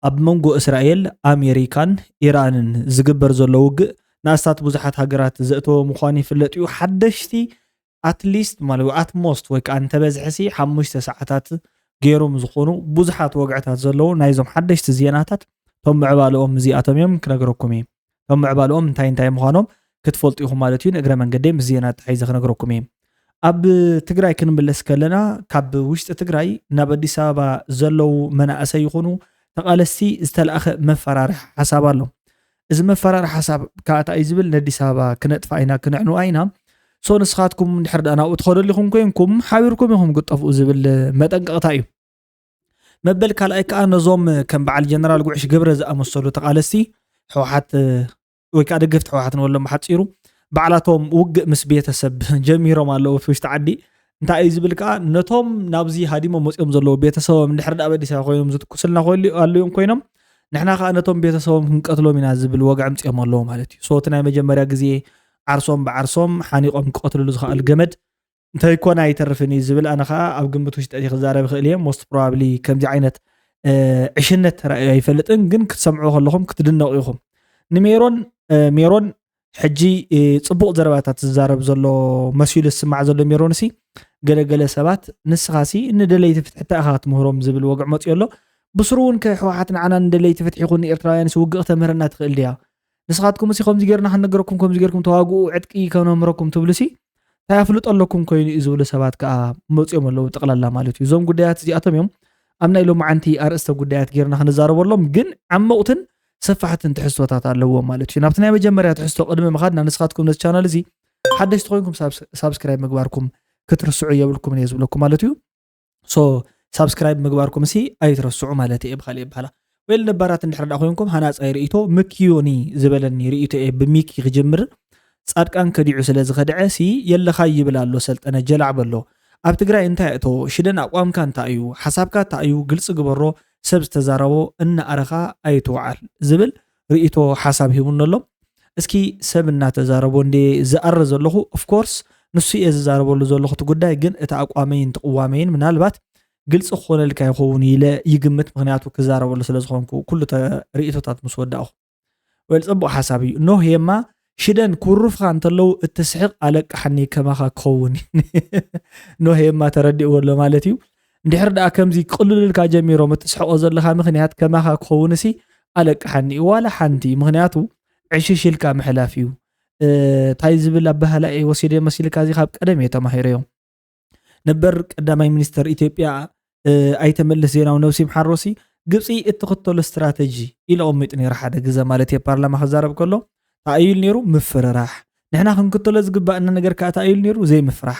ኣብ መንጎ እስራኤል፣ ኣሜሪካን ኢራንን ዝግበር ዘሎ ውግእ ንኣስታት ብዙሓት ሃገራት ዘእተወ ምዃኑ ይፍለጥ እዩ። ሓደሽቲ ኣትሊስት ማለት ኣትሞስት ወይ ከዓ እንተበዝሐሲ ሓሙሽተ ሰዓታት ገይሮም ዝኾኑ ብዙሓት ወግዕታት ዘለዉ ናይዞም ሓደሽቲ ዜናታት፣ እቶም ምዕባለኦም እዚኣቶም እዮም ክነግረኩም እየ። እቶም ምዕባለኦም እንታይ እንታይ ምዃኖም ክትፈልጡ ኢኹም ማለት እዩ። ንእግረ መንገደይ ምስ ዜና ተታሒዘ ክነግረኩም እየ። ኣብ ትግራይ ክንምለስ ከለና፣ ካብ ውሽጢ ትግራይ ናብ ኣዲስ ኣበባ ዘለዉ መናእሰይ ይኹኑ ተቓለስቲ ዝተላእኸ መፈራርሒ ሓሳብ ኣሎ። እዚ መፈራርሒ ሓሳብ ከዓ እንታይ እዩ ዝብል? ነዲስ ኣበባ ክነጥፋ ኢና፣ ክነዕንዋ ኢና። ሶ ንስኻትኩም እንድሕር ደኣ ናብኡ ትኸዱ ኣሊኹም ኮይንኩም፣ ሓቢርኩም ኢኹም ክትጠፍኡ ዝብል መጠንቀቕታ እዩ። መበል ካልኣይ ከዓ ነዞም ከም በዓል ጀነራል ጉዕሽ ገብረ ዝኣመሰሉ ተቓለስቲ ህወሓት ወይ ከዓ ደገፍቲ ህወሓት ንበሎም ብሓፂሩ፣ ባዕላቶም ውግእ ምስ ቤተሰብ ጀሚሮም ኣለዉ። ውሽጢ ዓዲ እንታይ እዩ ዝብል ከዓ፣ ነቶም ናብዚ ሃዲሞም መፂኦም ዘለዉ ቤተሰቦም እንድሕር ደኣ ኣብ ኣዲስ ኣበባ ኮይኖም ዝትኩስልና ክህልዩ ኣለዮም ኮይኖም፣ ንሕና ከዓ ነቶም ቤተሰቦም ክንቀትሎም ኢና ዝብል ወግዒ ኣምፂኦም ኣለዉ ማለት እዩ። ሶ እቲ ናይ መጀመርያ ግዜ ዓርሶም ብዓርሶም ሓኒቆም ክቀትልሉ ዝኽኣል ገመድ እንተይኮነ ኣይተርፍን እዩ ዝብል፣ ኣነ ከዓ ኣብ ግምት ውሽጠይ ክዛረብ ይኽእል እየ። ሞስት ፕሮባብሊ ከምዚ ዓይነት ዕሽነት ተራእዩ ኣይፈልጥን፣ ግን ክትሰምዑ ከለኹም ክትድነቑ ኢኹም። ንሜሮን ሜሮን ሕጂ ጽቡቕ ዘረባታት ዝዛረብ ዘሎ መሲሉ ዝስማዕ ዘሎ ሜሮንሲ፣ ገለገለ ሰባት ንስኻሲ ንደለይቲ ፍትሒ እንታይ ኢኻ ክትምህሮም ዝብል ወግዒ መፅዮ ኣሎ። ብስሩ እውን ከሕወሓት ንዓና ንደለይቲ ፍትሒ ይኹን ንኤርትራውያንሲ ውግእ ክተምህረና ትኽእል ድያ? ንስኻትኩም ሲ ከምዚ ጌርና ክንነገረኩም ከምዚ ጌርኩም ተዋግኡ ዕጥቂ ከነምህረኩም ትብሉ ሲ እንታይ ኣፍልጦ ኣለኩም ኮይኑ እዩ ዝብሉ ሰባት ከዓ መፅዮም ኣለዉ። ጠቕላላ ማለት እዩ እዞም ጉዳያት እዚኣቶም እዮም ኣብ ናይ ሎማዓንቲ ኣርእስተ ጉዳያት ጌርና ክንዛረበሎም፣ ግን ዓመቕትን ሰፋሕትን ትሕዝቶታት ኣለዎም ማለት እዩ። ናብቲ ናይ መጀመርያ ትሕዝቶ ቅድሚ ምኻድና ንስኻትኩም ነዚ ቻናል እዚ ሓደሽቲ ኮይንኩም ሳብስክራይብ ምግባርኩም ክትርስዑ የብልኩም እየ ዝብለኩም ማለት እዩ። ሶ ሳብስክራይብ ምግባርኩም ሲ ኣይትረስዑ ማለት እየ። ብካሊእ ይበሃላ ወይል ነባራት እንድሕር ዳ ኮይንኩም ሃናፃይ ርእቶ ምክዮኒ ዝበለኒ ርእቶ እየ ብሚኪ ክጅምር። ጻድቃን ከዲዑ ስለ ዝኸድዐ ሲ የለኻ ይብል ኣሎ ሰልጠነ ጀላዕ በሎ። ኣብ ትግራይ እንታይ እቶ ሽደን ኣቋምካ እንታይ እዩ ሓሳብካ እንታይ እዩ ግልፂ ግበሮ። ሰብ ዝተዛረቦ እናኣረኻ ኣይትውዓል ዝብል ርእቶ ሓሳብ ሂቡኒ ኣሎ። እስኪ ሰብ እናተዛረቦ እንደ ዝኣረ ዘለኹ ኦፍኮርስ ንሱ እየ ዝዛረበሉ ዘለኹ እቲ ጉዳይ ግን እቲ ኣቋመይን ትቕዋመይን ምናልባት ግልፂ ክኾነልካ ይኸውን ኢለ ይግምት ምክንያቱ ክዛረበሉ ስለ ዝኾንኩ ኩሉ ርእቶታት ምስ ወዳእኹ። ወል ፅቡቕ ሓሳብ እዩ። ኖህ የማ ሽደን ክውርፍኻ እንተለዉ እትስሕቕ ኣለቃሓኒ ከማኻ ክኸውን። ኖህ የማ ተረዲእዎ ኣሎ ማለት እዩ። እንድሕር ደኣ ከምዚ ክቕልሉልካ ጀሚሮም እትስሕቆ ዘለኻ ምክንያት ከማኻ ክኸውን ሲ ኣለቃሓኒ እዩ ዋላ ሓንቲ ምክንያቱ ዕሽሽ ኢልካ ምሕላፍ እዩ። እንታይ ዝብል ኣባህላ እየ ወሲደ መሲልካ እዚ ካብ ቀደም እየ ተማሂረዮ። ነበር ቀዳማይ ሚኒስተር ኢትዮጵያ ኣይተ መለስ ዜናዊ ነብሲ ምሓሮሲ ግብፂ እትኽተሎ ስትራተጂ ኢሉ ኣቐሚጡ ነይሩ ሓደ ግዘ ማለት እየ ፓርላማ ክዛረብ ከሎ ተኣይሉ ነይሩ ምፍርራሕ ንሕና ክንክተሎ ዝግባእና ነገር ከዓ ተኣይሉ ነይሩ ዘይምፍራሕ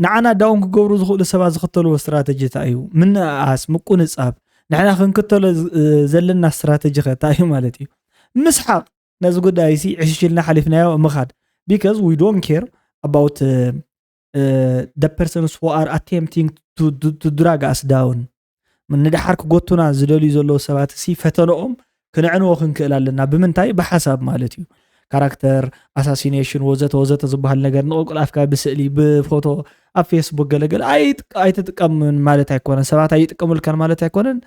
ንዓና ዳውን ክገብሩ ዝኽእሉ ሰባት ዝኽተልዎ ስትራተጂ እንታይ እዩ ምንእኣስ ምቁንፃብ ንሕና ክንክተሎ ዘለና ስትራተጂ ከ እንታይ እዩ ማለት እዩ ምስሓቕ ነዚ ጉዳይ እዚ ዕሽሽልና ሓሊፍናዮ ምኻድ because we don't care about the persons who are attempting to, to drag us down ንድሓር ክጎቱና ዝደልዩ ዘለዉ ሰባት ሲ ፈተነኦም ክነዕንዎ ክንክእል ኣለና ብምንታይ ብሓሳብ ማለት እዩ ካራክተር ኣሳሲኔሽን ወዘተ ወዘተ ዝበሃል ነገር ንቕልቁል ኣፍካ ብስእሊ ብፎቶ ኣብ ፌስቡክ ገለገለ ኣይትጥቀምን ማለት ኣይኮነን ሰባት ኣይጥቀሙልካን ማለት ኣይኮነን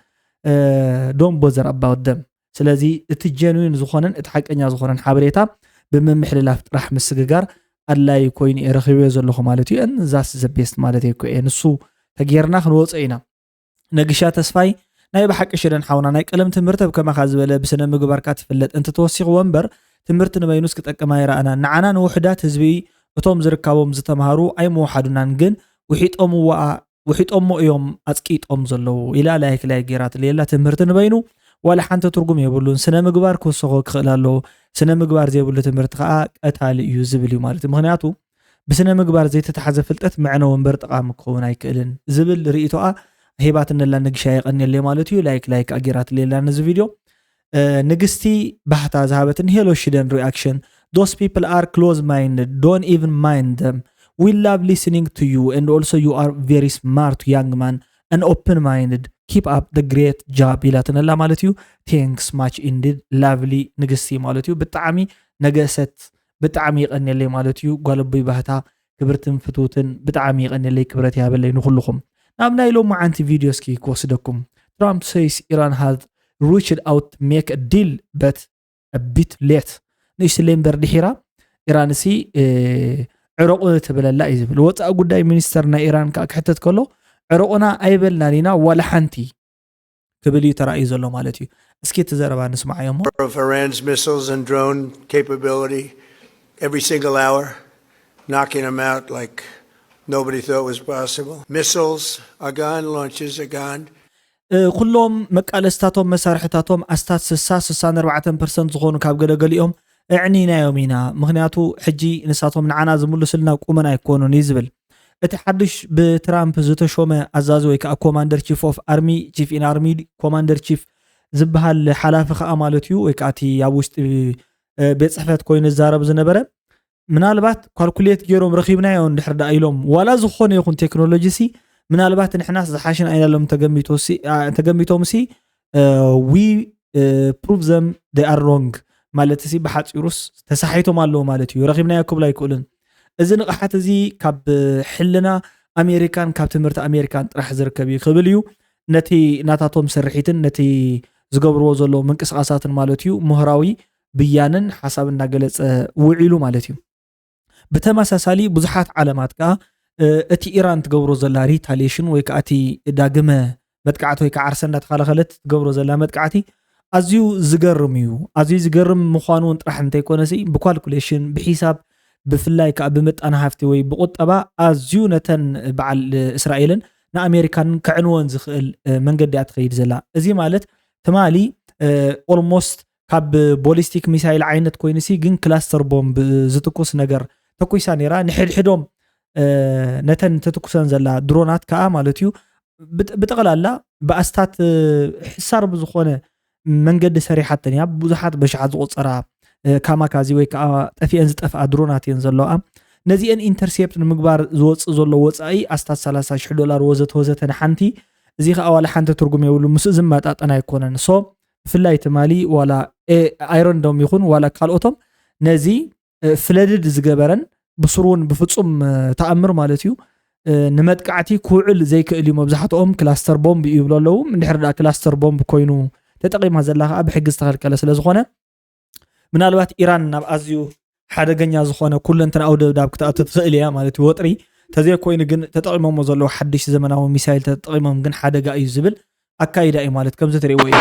don't bother about them ስለዚ እቲ ጀንዊን ዝኾነን እቲ ሓቀኛ ዝኾነን ሓበሬታ ብምምሕልላፍ ጥራሕ ምስግጋር ኣድላይ ኮይኑ እየ ረኺበዮ ዘለኹ ማለት እዩ። And that's the best ማለት እየ እኮ እየ። ንሱ ተጌርና ክንወፅኦ ኢና። ነግሻ ተስፋይ ናይ ብሓቂ ሽደን ሓውና ናይ ቀለም ትምህርቲ ኣብ ከማኻ ዝበለ ብስነ ምግባርካ ትፍለጥ እንትተወሲኽዎ እምበር ትምህርቲ ንበይኑስ ክጠቅም ኣይረኣናን። ንዓና ንውሑዳት ህዝቢ እቶም ዝርካቦም ዝተምሃሩ ኣይምውሓዱናን ግን ውሒጦምዋ ውሒጦሞ እዮም ኣፅቂጦም ዘለዉ ኢላ ላይክ ላይክ ጌራትለይ ኣላ። ትምህርቲ ንበይኑ ዋላ ሓንቲ ትርጉም የብሉን። ስነ ምግባር ክውሰኾ ክኽእል ኣለዎ። ስነ ምግባር ዘይብሉ ትምህርቲ ከዓ ቀታሊ እዩ ዝብል እዩ ማለት እዩ። ምኽንያቱ ብስነ ምግባር ዘይተተሓዘ ፍልጠት መዕነዊ እምበር ጠቓሚ ክኸውን ኣይክእልን ዝብል ርእይቶኣ ሂባትኒ ኣላ። ንግሻ የቐንየለይ ማለት እዩ። ላይክ ላይክ ኣጌራትለይ ኣላ ነዚ ቪድዮ። ንግስቲ ባህታ ዝሃበትን hello ሽደን reaction those people are close minded don't even mind them we love listening to you and also you are very smart young man and open minded keep up the great job ኢላትነላ ማለት እዩ። Thanks much indeed lovely ንግስቲ ማለት እዩ። ብጣዕሚ ነገሰት ብጣዕሚ ይቐንየለይ ማለት እዩ። ጓለቦይ ባህታ ክብርትን ፍትውትን ብጣዕሚ ይቐንየለይ ክብረት ይሃበለይ ንኩልኹም። ናብ ናይ ሎማዓንቲ ቪድዮ እስኪ ክወስደኩም Trump says Iran has reached out to make a deal, but a bit late. ንእሽትለይ እምበር ድሒራ ኢራን ሲ ዕረቑ ትብለላ እዩ ዝብል። ወፃኢ ጉዳይ ሚኒስተር ናይ ኢራን ከዓ ክሕተት ከሎ ዕረቑና ኣይበልናን ኢና ዋላ ሓንቲ ክብል እዩ ተራእዩ ዘሎ ማለት እዩ። እስኪ እቲ ዘረባ ንስማዓዮ እሞ። Of Iran's missiles and drone capability. Every single hour, knocking them out like nobody thought was possible. Missiles are gone, launches are gone. ኩሎም መቃለስታቶም መሳርሕታቶም ኣስታት ስሳ ስሳን ኣርባዕተን ፐርሰንት ዝኾኑ ካብ ገለገሊኦም እዕኒናዮም ኢና፣ ምክንያቱ ሕጂ ንሳቶም ንዓና ዝምልሱልና ቁመና ኣይኮኑን እዩ ዝብል። እቲ ሓዱሽ ብትራምፕ ዝተሾመ ኣዛዚ ወይ ከዓ ኮማንደር ቺፍ ኦፍ ኣርሚ፣ ቺፍ ኢን ኣርሚ ኮማንደር ቺፍ ዝበሃል ሓላፊ ከዓ ማለት እዩ፣ ወይ ከዓ እቲ ኣብ ውሽጢ ቤት ፅሕፈት ኮይኑ ዝዛረብ ዝነበረ ምናልባት ካልኩሌት ገይሮም ረኺብናዮ እንድሕር ደኣ ኢሎም ዋላ ዝኾነ ይኹን ቴክኖሎጂ ሲ ምናልባት ንሕናስ ዝሓሽን ኣይናሎም ተገሚቶም ሲ we prove them they are wrong ማለት ሲ ብሓፂሩስ ተሳሒቶም ኣለዉ ማለት እዩ። ረኺብናዮ ክብሉ ኣይክእሉን። እዚ ንቕሓት እዚ ካብ ሕልና ኣሜሪካን ካብ ትምህርቲ ኣሜሪካን ጥራሕ ዝርከብ እዩ ክብል እዩ። ነቲ ናታቶም ስርሒትን ነቲ ዝገብርዎ ዘለዉ ምንቅስቃሳትን ማለት እዩ ምሁራዊ ብያንን ሓሳብ እናገለፀ ውዒሉ ማለት እዩ። ብተመሳሳሊ ብዙሓት ዓለማት ከዓ እቲ ኢራን ትገብሮ ዘላ ሪታሊሽን ወይ ከዓ እቲ ዳግመ መጥቃዕቲ ወይ ከዓ ዓርሰ እንዳተኸላኸለት ትገብሮ ዘላ መጥቃዕቲ ኣዝዩ ዝገርም እዩ። ኣዝዩ ዝገርም ምዃኑ እውን ጥራሕ እንተይኮነሲ ብኳልኩሌሽን ብሒሳብ ብፍላይ ከዓ ብምጣነ ሃፍቲ ወይ ብቁጠባ ኣዝዩ ነተን በዓል እስራኤልን ንኣሜሪካን ከዕንወን ዝኽእል መንገዲ እያ ትኸይድ ዘላ። እዚ ማለት ትማሊ ኦልሞስት ካብ ቦሊስቲክ ሚሳይል ዓይነት ኮይኑሲ ግን ክላስተር ቦምብ ዝትኩስ ነገር ተኩሳ ነይራ። ንሕድሕዶም ነተን ተትኩሰን ዘላ ድሮናት ከዓ ማለት እዩ ብጠቕላላ ብኣስታት ሕሳር ብዝኾነ መንገዲ ሰሪሓተን እያ። ብዙሓት በሽሓት ዝቆፀራ ካማካዚ ወይ ከዓ ጠፊአን ዝጠፍኣ ድሮናት እየን ዘለዋ። ነዚአን ኢንተርሴፕት ንምግባር ዝወፅእ ዘሎ ወፃኢ ኣስታት ሰላሳ ሽሕ ዶላር ወዘተ ወዘተ ንሓንቲ። እዚ ከዓ ዋላ ሓንቲ ትርጉም የብሉ፣ ምስ ዝመጣጠን ኣይኮነን። ሶ ብፍላይ ትማሊ ዋላ ኣይረንዶም ይኹን ዋላ ካልኦቶም ነዚ ፍለድድ ዝገበረን ብስሩ እውን ብፍፁም ተኣምር ማለት እዩ ንመጥቃዕቲ ክውዕል ዘይክእል እዩ። መብዛሕትኦም ክላስተር ቦምብ እዩ ይብሉ ኣለዉ። እንድሕር ደኣ ክላስተር ቦምብ ኮይኑ ተጠቒማ ዘላ ከዓ ብሕጊ ዝተኸልከለ ስለ ዝኾነ ምናልባት ኢራን ናብ ኣዝዩ ሓደገኛ ዝኾነ ኩለንትናዊ ደብዳብ ክትኣቱ ትኽእል እያ ማለት እዩ። ወጥሪ ተዘይኮይኑ ግን ተጠቒሞሞ ዘለዉ ሓድሽ ዘመናዊ ሚሳይል ተጠቒሞም ግን ሓደጋ እዩ ዝብል ኣካይዳ እዩ ማለት ከምዚ ትርእይዎ እዩ።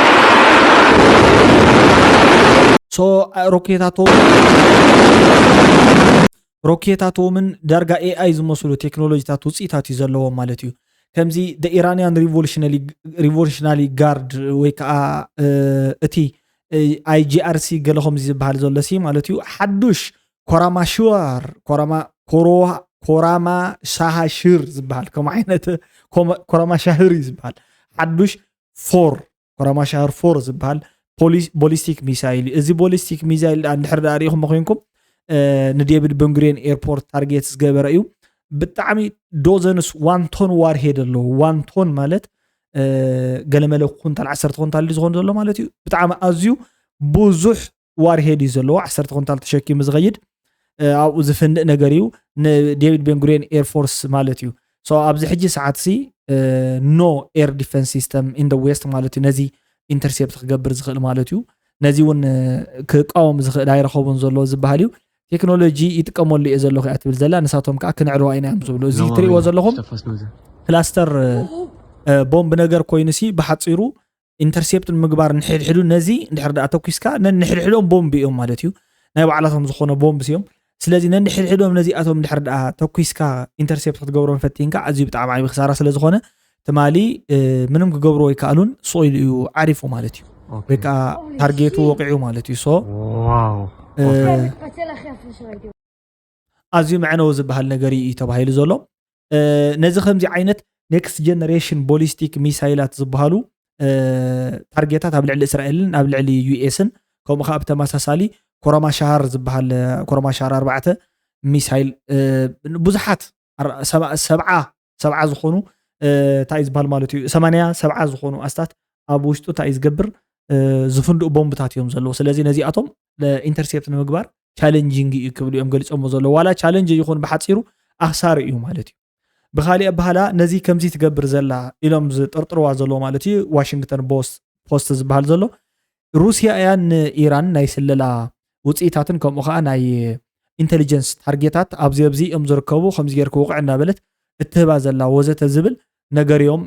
ሶ ሮኬታቶም ሮኬታቶምን ዳርጋ ኤኣይ ዝመስሉ ቴክኖሎጂታት ውፅኢታት እዩ ዘለዎም ማለት እዩ። ከምዚ ኢራንያን ሪቮሉሽናሪ ጋርድ ወይ ከዓ እቲ ኣይጂኣርሲ ገለ ከምዚ ዝበሃል ዘሎ ሲ ማለት እዩ ሓዱሽ ኮራማሽዋር ኮራማ ኮሮዋ ኮራማ ሻሃሽር ዝበሃል ከም ዓይነት ኮራማ ሻህር እዩ ዝበሃል ሓዱሽ ፎር ኮራማ ሻህር ፎር ዝበሃል ቦሊስቲክ ሚሳይል እዩ። እዚ ቦሊስቲክ ሚሳይል እንድሕር ዳ ሪኢኹም ኮይንኩም ንዴቪድ በንጉሪየን ኤርፖርት ታርጌት ዝገበረ እዩ። ብጣዕሚ ዶዘንስ ዋን ቶን ዋርሄድ ኣለዎ። ዋን ቶን ማለት ገለመለ ኩንታል ዓሰርተ ኩንታል ዝኾን ዘሎ ማለት እዩ። ብጣዕሚ ኣዝዩ ብዙሕ ዋርሄድ እዩ ዘለዎ ዓሰርተ ኩንታል ተሸኪሙ ዝኸይድ ኣብኡ ዝፍንእ ነገር እዩ። ንዴቪድ ቤንጉሪየን ኤርፎርስ ማለት እዩ። ኣብዚ ሕጂ ሰዓት ሲ no air defense system in the west ማለት እዩ። ነዚ ኢንተርሴፕት ክገብር ዝኽእል ማለት እዩ። ነዚ እውን ክቃወም ዝኽእል ኣይረኸቡን ዘሎ ዝበሃል እዩ። ቴክኖሎጂ ይጥቀመሉ እየ ዘለኹ እያ ትብል ዘላ። ንሳቶም ከዓ ክነዕርዋ ኢና እዮም ዝብሉ። እዚ ትሪእዎ ዘለኹም ክላስተር ቦምብ ነገር ኮይኑ ሲ ብሓፂሩ ኢንተርሴፕት ንምግባር ንሕድሕዱ ነዚ እንድሕር ደኣ ተኩስካ ነንሕድሕዶም ቦምብ እዮም ማለት እዩ። ናይ ባዕላቶም ዝኾነ ቦምብ እዮም። ስለዚ ነንሕድሕዶም ነዚኣቶም እንድሕር ደኣ ተኩስካ ኢንተርሴፕት ክትገብሮም ፈቲንካ ኣዝዩ ብጣዕሚ ዓብዪ ክሳራ ስለ ዝኾነ ትማሊ ምንም ክገብርዎ ኣይከኣሉን። ሱቕ ኢሉ እዩ ዓሪፉ ማለት እዩ። ወይ ከዓ ታርጌቱ ወቂዑ ማለት እዩ። ሶ ኣዝዩ መዕነዊ ዝበሃል ነገር እዩ ተባሂሉ ዘሎ። ነዚ ከምዚ ዓይነት ኔክስት ጀነሬሽን ቦሊስቲክ ሚሳይላት ዝበሃሉ ታርጌታት ኣብ ልዕሊ እስራኤልን ኣብ ልዕሊ ዩኤስን ከምኡ ከዓ ብተመሳሳሊ ኮራማ ሻሃር ዝበሃል ኮራማ ሻሃር ኣርባዕተ ሚሳይል ብዙሓት ሰብዓ ሰብዓ ዝኾኑ እንታይ እዩ ዝበሃል ማለት እዩ ሰማንያ ሰብዓ ዝኾኑ ኣስታት ኣብ ውሽጡ እንታይ እዩ ዝገብር ዝፍንድኡ ቦምብታት እዮም ዘለዎ። ስለዚ ነዚኣቶም ኢንተርሴፕት ንምግባር ቻለንጂንግ እዩ ክብሉ እዮም ገሊፆሞ ዘለዉ። ዋላ ቻለንጅ ይኹን ብሓፂሩ ኣኽሳሪ እዩ ማለት እዩ። ብኻሊእ ኣበሃላ ነዚ ከምዚ ትገብር ዘላ ኢሎም ዝጥርጥርዋ ዘለዉ ማለት እዩ ዋሽንግተን ፖስት ፖስት ዝበሃል ዘሎ። ሩስያ እያ ንኢራን ናይ ስለላ ውፅኢታትን ከምኡ ከዓ ናይ ኢንቴሊጀንስ ታርጌታት ኣብዚ ኣብዚ እዮም ዝርከቡ፣ ከምዚ ጌርክ ውቕዕ እናበለት እትህባ ዘላ ወዘተ ዝብል ነገር እዮም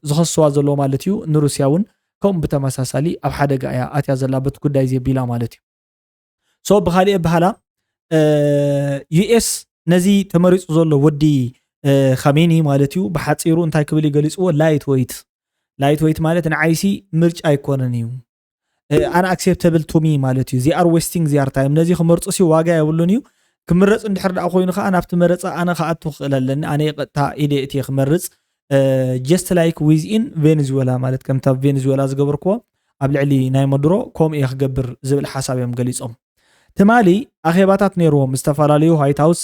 ዝኸስዋ ዘለዎ ማለት እዩ። ንሩስያ እውን ከምኡ ብተመሳሳሊ ኣብ ሓደጋ እያ ኣትያ ዘላ በቲ ጉዳይ እዚ ኣቢላ ማለት እዩ። ሶ ብካሊእ ኣበሃላ ዩኤስ ነዚ ተመሪፁ ዘሎ ወዲ ካሜኒ ማለት እዩ ብሓፂሩ እንታይ ክብል እዩ ገሊፅዎ? ላይት ወይት። ላይት ወይት ማለት ንዓይሲ ምርጫ ኣይኮነን እዩ፣ ኣን ኣክሴፕተብል ቱ ሚ ማለት እዩ። ዚኣር ዌስቲንግ ዚኣር ታይም። ነዚ ክመርፁ ሲ ዋጋ የብሉን እዩ። ክምረፅ እንድሕር ደኣ ኮይኑ ከዓ ናብቲ መረፃ ኣነ ክኣቱ ክኽእል ኣለኒ፣ ኣነ ቀጥታ ኢደ እቲ ክመርፅ። ጀስት ላይክ ዊዝ ኢን ቬኔዙዌላ ማለት ከምታ ቬኔዙዌላ ዝገበርክዎ ኣብ ልዕሊ ናይ መድሮ ከምኡ እየ ክገብር ዝብል ሓሳብ እዮም ገሊፆም። ትማሊ ኣኼባታት ነይርዎም ዝተፈላለዩ ዋይት ሃውስ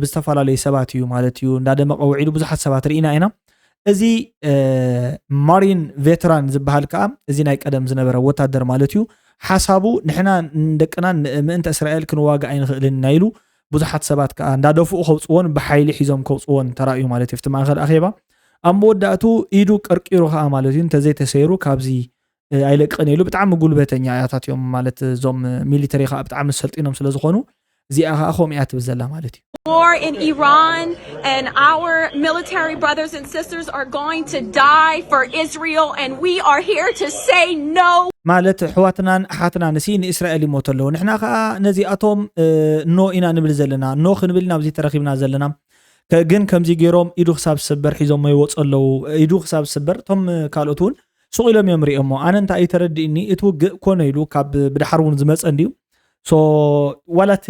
ብዝተፈላለዩ ሰባት እዩ ማለት እዩ እንዳደመቀ ውዒሉ ብዙሓት ሰባት ርኢና ኢና። እዚ ማሪን ቬተራን ዝበሃል ከዓ እዚ ናይ ቀደም ዝነበረ ወታደር ማለት እዩ። ሓሳቡ ንሕና ንደቅናን ምእንተ እስራኤል ክንዋጋ ኣይንኽእልን ኢና ኢሉ ብዙሓት ሰባት ከዓ እንዳደፍኡ ከውፅዎን ብሓይሊ ሒዞም ከውፅዎን ተራእዩ ማለት እዩ። ኣብቲ ማእኸል ኣኼባ ኣብ መወዳእቱ ኢዱ ቀርቂሩ ከዓ ማለት እዩ እንተዘይተሰይሩ ካብዚ ኣይለቅቕን ኢሉ። ብጣዕሚ ጉልበተኛ እያታት እዮም ማለት እዞም ሚሊተሪ ከዓ ብጣዕሚ ሰልጢኖም ስለዝኾኑ እዚኣ ከዓ ከምኡ እያ ትብል ዘላ ማለት እዩ። War in Iran, and our military brothers and sisters are going to die for Israel, and we are here to say no. ማለት ኣሕዋትናን ኣሓትናን ሲ ንእስራኤል ይሞቱ ኣለዉ፣ ንሕና ከዓ ነዚኣቶም ኖ ኢና ንብል ዘለና፣ ኖ ክንብል ኢና ኣብዚ ተረኺብና ዘለና። ግን ከምዚ ገይሮም ኢዱ ክሳብ ዝስበር ሒዞሞ ይወፁ ኣለዉ። ኢዱ ክሳብ ዝስበር እቶም ካልኦት እውን ሱቕ ኢሎም እዮም ሪኦሞ። ኣነ እንታይ እዩ ተረዲእኒ እቲ ውግእ ኮነ ኢሉ ካብ ብድሓር እውን ዝመፀ እንድዩ። ሶ ዋላ እቲ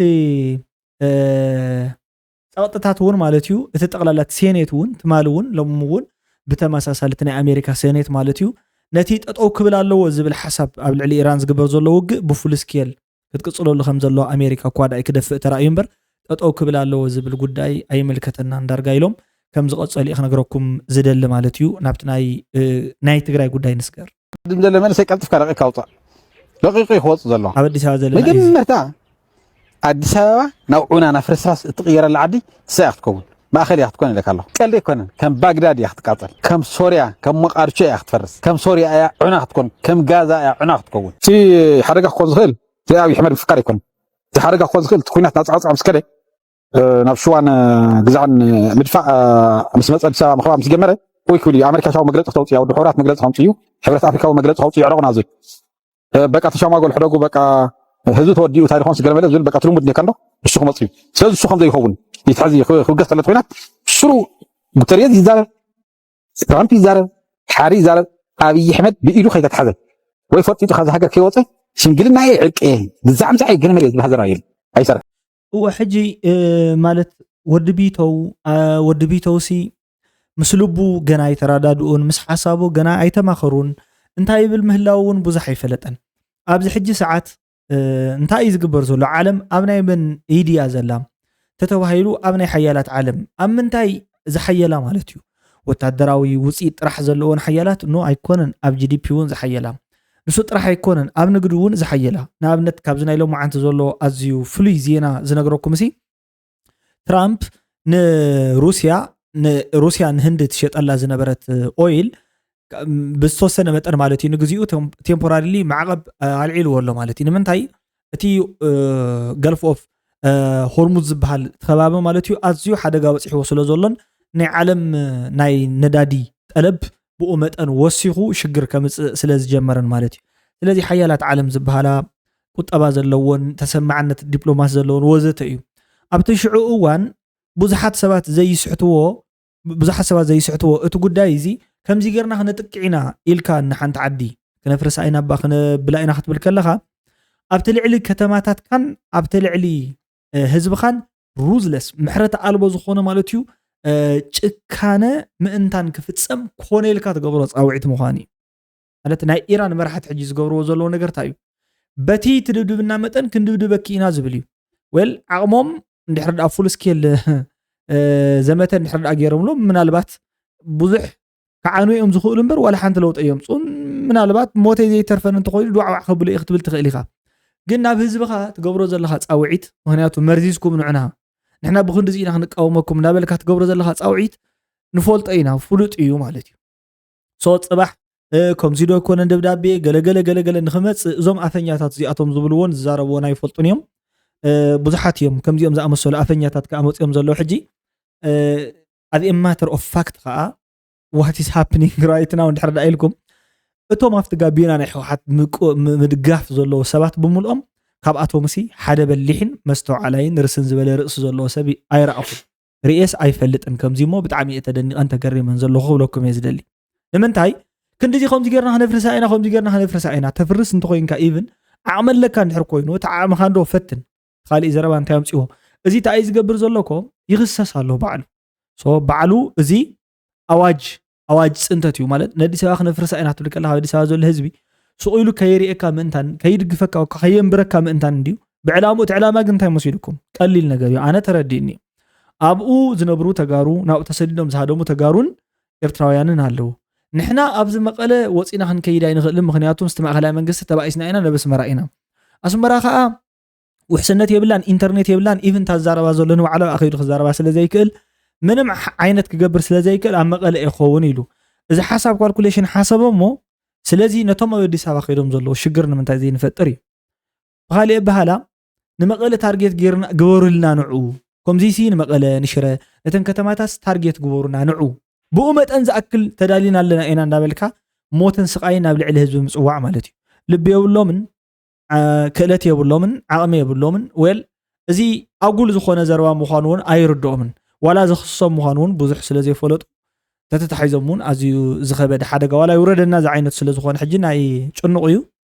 ጸቕጥታት እውን ማለት እዩ እቲ ጠቕላላ እቲ ሴኔት እውን ትማሊ እውን ሎም እውን ብተመሳሳሊ እቲ ናይ ኣሜሪካ ሴኔት ማለት እዩ ነቲ ጠጠው ክብል ኣለዎ ዝብል ሓሳብ ኣብ ልዕሊ ኢራን ዝግበር ዘሎ ውግእ ብፉል ስኬል ክትቅፅለሉ ከም ዘለዎ ኣሜሪካ እኳ ዳይ ክደፍእ ተራእዩ እምበር ጠጠው ክብል ኣለዎ ዝብል ጉዳይ ኣይምልከተናን ዳርጋ ኢሎም ከም ዝቐፀሉ እዩ ክነግረኩም ዝደሊ ማለት እዩ። ናብቲ ናይ ናይ ትግራይ ጉዳይ ንስገር። ቅድም ዘሎ መንእሰይ ቀልጥፍካ ለቂቕካ ውፃእ። ለቂቑ እዩ ክወፅእ ዘሎ። ኣብ ኣዲስ ኣበባ ዘለና እዩ። መጀመርታ ኣዲስ ኣበባ ናብ ዑና ናብ ፍርስራስ እትቕየረላ ዓዲ እሳ እያ ክትከውን። ማእኸል እያ ክትኮን ኢለካ ኣለኹ። ቀልዲ ኣይኮነን። ከም ባግዳድ እያ ክትቃፀል። ከም ሶርያ ከም መቃድሾ እያ ክትፈርስ። ከም ሶርያ እያ ዑና ክትኮን። ከም ጋዛ እያ ዑና ክትከውን። እቲ ሓደጋ ክኾን ዝኽእል እቲ ኣብይ ኣሕመድ ምፍቃር ኣይኮነን። እቲ ሓደጋ ክኾን ዝኽእል እቲ ኩናት ናፃዕፃዕ ምስ ከደ ናብ ሽዋን ግዛዕን ምድፋእ ምስ መፀ ኣዲስ ኣበባ ምኽባብ ምስ ጀመረ ወይ ክብል እዩ ኣመሪካ ሻው መግለፂ ክተውፅእ እያ ወዲ ሕራት መግለፂ ከምፅእ እዩ ሕብረት ኣፍሪካዊ መግለፂ ከውፅእ እዩ ዕረቑና እዚ በቃ ተሻማጎል ሕደጉ በቃ ህዝቢ ተወዲኡ ታሪኾም ስገለመለ ዝብል በቃ ትልሙድ ኔካ እንዶ እሱ ክመፅእ እዩ ስለዚ እሱ ከም ዘይኸውን ይትሐዚ ክብገስ ተለት ኮይናት ስሩ ጉተርየዝ ይዛረብ ትራምፕ ይዛረብ ሓሪ ይዛረብ ኣብይ ኣሕመድ ብኢዱ ከይተትሓዘ ወይ ፈጢጡ ካብዚ ሃገር ከይወፀ ሽምግልና እየ ዕርቂ እየ ግዛዕ ምዛዕ እየ ገለ መለ ዝበሃል ዘረባ የለን ኣይሰርሕ እወ ሕጂ ማለት ወዲ ቢተው ወዲ ቢተው ሲ ምስ ልቡ ገና ኣይተረዳድኡን ምስ ሓሳቡ ገና ኣይተማኸሩን እንታይ ይብል ምህላው እውን ብዙሕ ኣይፈለጠን ኣብዚ ሕጂ ሰዓት እንታይ እዩ ዝግበር ዘሎ ዓለም ኣብ ናይ መን ኢድያ ዘላ ተተባሂሉ ኣብ ናይ ሓያላት ዓለም ኣብ ምንታይ ዝሓየላ ማለት እዩ ወታደራዊ ውፅኢት ጥራሕ ዘለዎን ሓያላት ኖ ኣይኮነን ኣብ ጂዲፒ እውን ዝሓየላ ንሱ ጥራሕ ኣይኮነን ኣብ ንግዲ እውን ዝሓየላ ንኣብነት ካብዚ ናይ ሎማዓንቲ ዘሎ ኣዝዩ ፍሉይ ዜና ዝነግረኩም ሲ ትራምፕ ንሩስያ ንሩስያ ንህንዲ ትሸጠላ ዝነበረት ኦይል ብዝተወሰነ መጠን ማለት እዩ ንግዚኡ ቴምፖራሪሊ ማዕቐብ ኣልዒልዎ ኣሎ ማለት እዩ ንምንታይ እቲ ገልፍ ኦፍ ሆርሙዝ ዝበሃል ከባቢ ማለት እዩ ኣዝዩ ሓደጋ በፂሕዎ ስለ ዘሎን ናይ ዓለም ናይ ነዳዲ ጠለብ ብኡ መጠን ወሲኹ ሽግር ከምፅእ ስለ ዝጀመረን ማለት እዩ ስለዚ ሓያላት ዓለም ዝበሃላ ቁጠባ ዘለዎን ተሰማዕነት ዲፕሎማሲ ዘለዎን ወዘተ እዩ ኣብቲ ሽዑ እዋን ብዙሓት ሰባት ዘይስሕትዎ ብዙሓት ሰባት ዘይስሕትዎ እቲ ጉዳይ እዚ ከምዚ ጌርና ክነጥቅዕ ኢና ኢልካ ንሓንቲ ዓዲ ክነፍርሳ ኢና ባ ክነብላ ኢና ክትብል ከለኻ ኣብቲ ልዕሊ ከተማታትካን ኣብቲ ልዕሊ ህዝብኻን ሩዝለስ ምሕረት ኣልቦ ዝኾነ ማለት እዩ ጭካነ ምእንታን ክፍፀም ኮነ ኢልካ ትገብሮ ፃውዒት ምዃን እዩ ማለት ናይ ኢራን መራሕቲ ሕጂ ዝገብርዎ ዘለዎ ነገር እንታይ እዩ በቲ ትድብድብና መጠን ክንድብድበኪ ኢና ዝብል እዩ ወል ዓቕሞም እንድሕር ደኣ ፉል ስኬል ዘመተ እንድሕር ደኣ ገይሮምሎም ምናልባት ብዙሕ ክዓኑ እዮም ዝኽእሉ እምበር ዋላ ሓንቲ ለውጢ እዮም ፅኡን ምናልባት ሞተይ ዘይተርፈን እንተኮይኑ ድዋዕዋዕ ከብሎ እዩ ክትብል ትኽእል ኢኻ ግን ናብ ህዝብኻ ትገብሮ ዘለኻ ፃውዒት ምክንያቱ መርዚዝኩም ንዕና ንሕና ብክንድዚ ኢና ክንቃወመኩም እናበልካ ትገብሮ ዘለኻ ፃውዒት ንፈልጦ ኢና ፍሉጥ እዩ ማለት እዩ ሶ ፅባሕ እ፣ ከምዚ ዶ ኣይኮነን ደብዳቤ፣ ገለገለ ገለገለ ንኽመጽእ፣ እዞም ኣፈኛታት እዚኣቶም ዝብልዎን ዝዛረብዎን ኣይፈልጡን እዮም። እ፣ ብዙሓት እዮም ከምዚኦም ዝኣመሰሉ ኣፈኛታት ከኣ መጺኦም ዘለዉ። ሕጂ እ፣ ኣብ matter of fact ከኣ what is happening right now እንድሕር ደኣ ኢልኩም፣ እቶም ኣብቲ ጋቢና ናይ ህወሓት ምቁ-፣ ም-፣ ምድጋፍ ዘለዉ ሰባት ብምልኦም ካብኣቶምሲ ሓደ በሊሕን መስተውዓላይን ርስን ዝበለ ርእሲ ዘለዎ ሰብ ኣይረኣኹን። ርእየስ ኣይፈልጥን። ከምዚ እሞ ብጣዕሚ እየ ተደኒቐን ተገሪመን ዘለኹ ክብለኩም እየ ዝደሊ። ንምንታይ ክንድዚ ከምዚ ጌርና ክነፍርሳ ኢና፣ ከምዚ ጌርና ክነፍርሳ ኢና። ተፍርስ እንተኾይንካ ኢቭን ዓቕሚ ኣለካ እንድሕር ኮይኑ፣ እቲ ዓቕምኻ እንዶ ፈትን። ካሊእ ዘረባ እንታይ ኣምፅዎ? እዚ እንታይ እዩ ዝገብር ዘሎ እኮ? ይኽሰስ ኣሎ ባዕሉ። ሶ ባዕሉ እዚ ኣዋጅ፣ ኣዋጅ ፅንተት እዩ ማለት። ነዲስ ኣበባ ክነፍርሳ ኢና ትብል ከለኻ፣ ኣብ ኣዲስ ኣበባ ዘሎ ህዝቢ ስቕ ኢሉ ከየርእየካ ምእንታን፣ ከይድግፈካ፣ ከየንብረካ ምእንታን እንድዩ ብዕላምኡ። እቲ ዕላማ ግን እንታይ መሲልኩም? ቀሊል ነገር እዩ። ኣነ ተረዲእኒ። ኣብኡ ዝነብሩ ተጋሩ፣ ናብኡ ተሰዲዶም ዝሃደሙ ተጋሩን ኤርትራውያንን ኣለዉ። ንሕና ኣብዚ መቐለ ወፂና ክንከይድ ኣይንኽእልን፣ ምኽንያቱ ምስቲ ማእኸላይ መንግስቲ ተባኢስና ኢና፣ ናብ ኣስመራ ኢና። ኣስመራ ኸኣ ውሕስነት የብላን፣ ኢንተርኔት የብላን። ኢቭን እታ ዝዛረባ ዘሎ ንባዕሉ ኣብኣ ከይዱ ክዛረባ ስለ ዘይክእል፣ ምንም ሕ-፣ ዓይነት ክገብር ስለ ዘይክእል ኣብ መቐለ እየ ክኸውን ኢሉ። እዚ ሓሳብ ካልኩሌሽን ሓሰቦ እሞ፣ ስለዚ ነቶም ኣብ ኣዲስ ኣበባ ከይዶም ዘለዉ ሽግር ንምንታይ ዘይንፈጥር እዩ። ብኻሊእ ኣበሃህላ፣ ንመቐለ ታርጌት ጌርና፣ ግበሩልና ንዑ። ከምዚሲ ንመቐለ፣ ንሽረ፣ ነተን ከተማታት ታርጌት ግበሩና ንዑ። ብኡ መጠን ዝኣክል ተዳሊና ኣለና ኢና እንዳበልካ፣ ሞትን ስቓይን ናብ ልዕሊ ህዝቢ ምጽዋዕ ማለት እዩ። ልቢ የብሎምን፣ ዓ-፣ ክእለት የብሎምን፣ ዓቕሚ የብሎምን። ዌል፣ እዚ ኣጉል ዝኾነ ዘረባ ምዃኑ እውን ኣይርድኦምን። ዋላ ዘኽስሶም ምዃኑ እውን ብዙሕ ስለ ዘይፈለጡ፣ ተተታሒዞም እውን ኣዝዩ ዝኸበደ ሓደጋ ዋላ ይውረደና ዝዓይነቱ ስለ ዝኾነ፣ ሕጂ ናይ ጭኑቕ እዩ።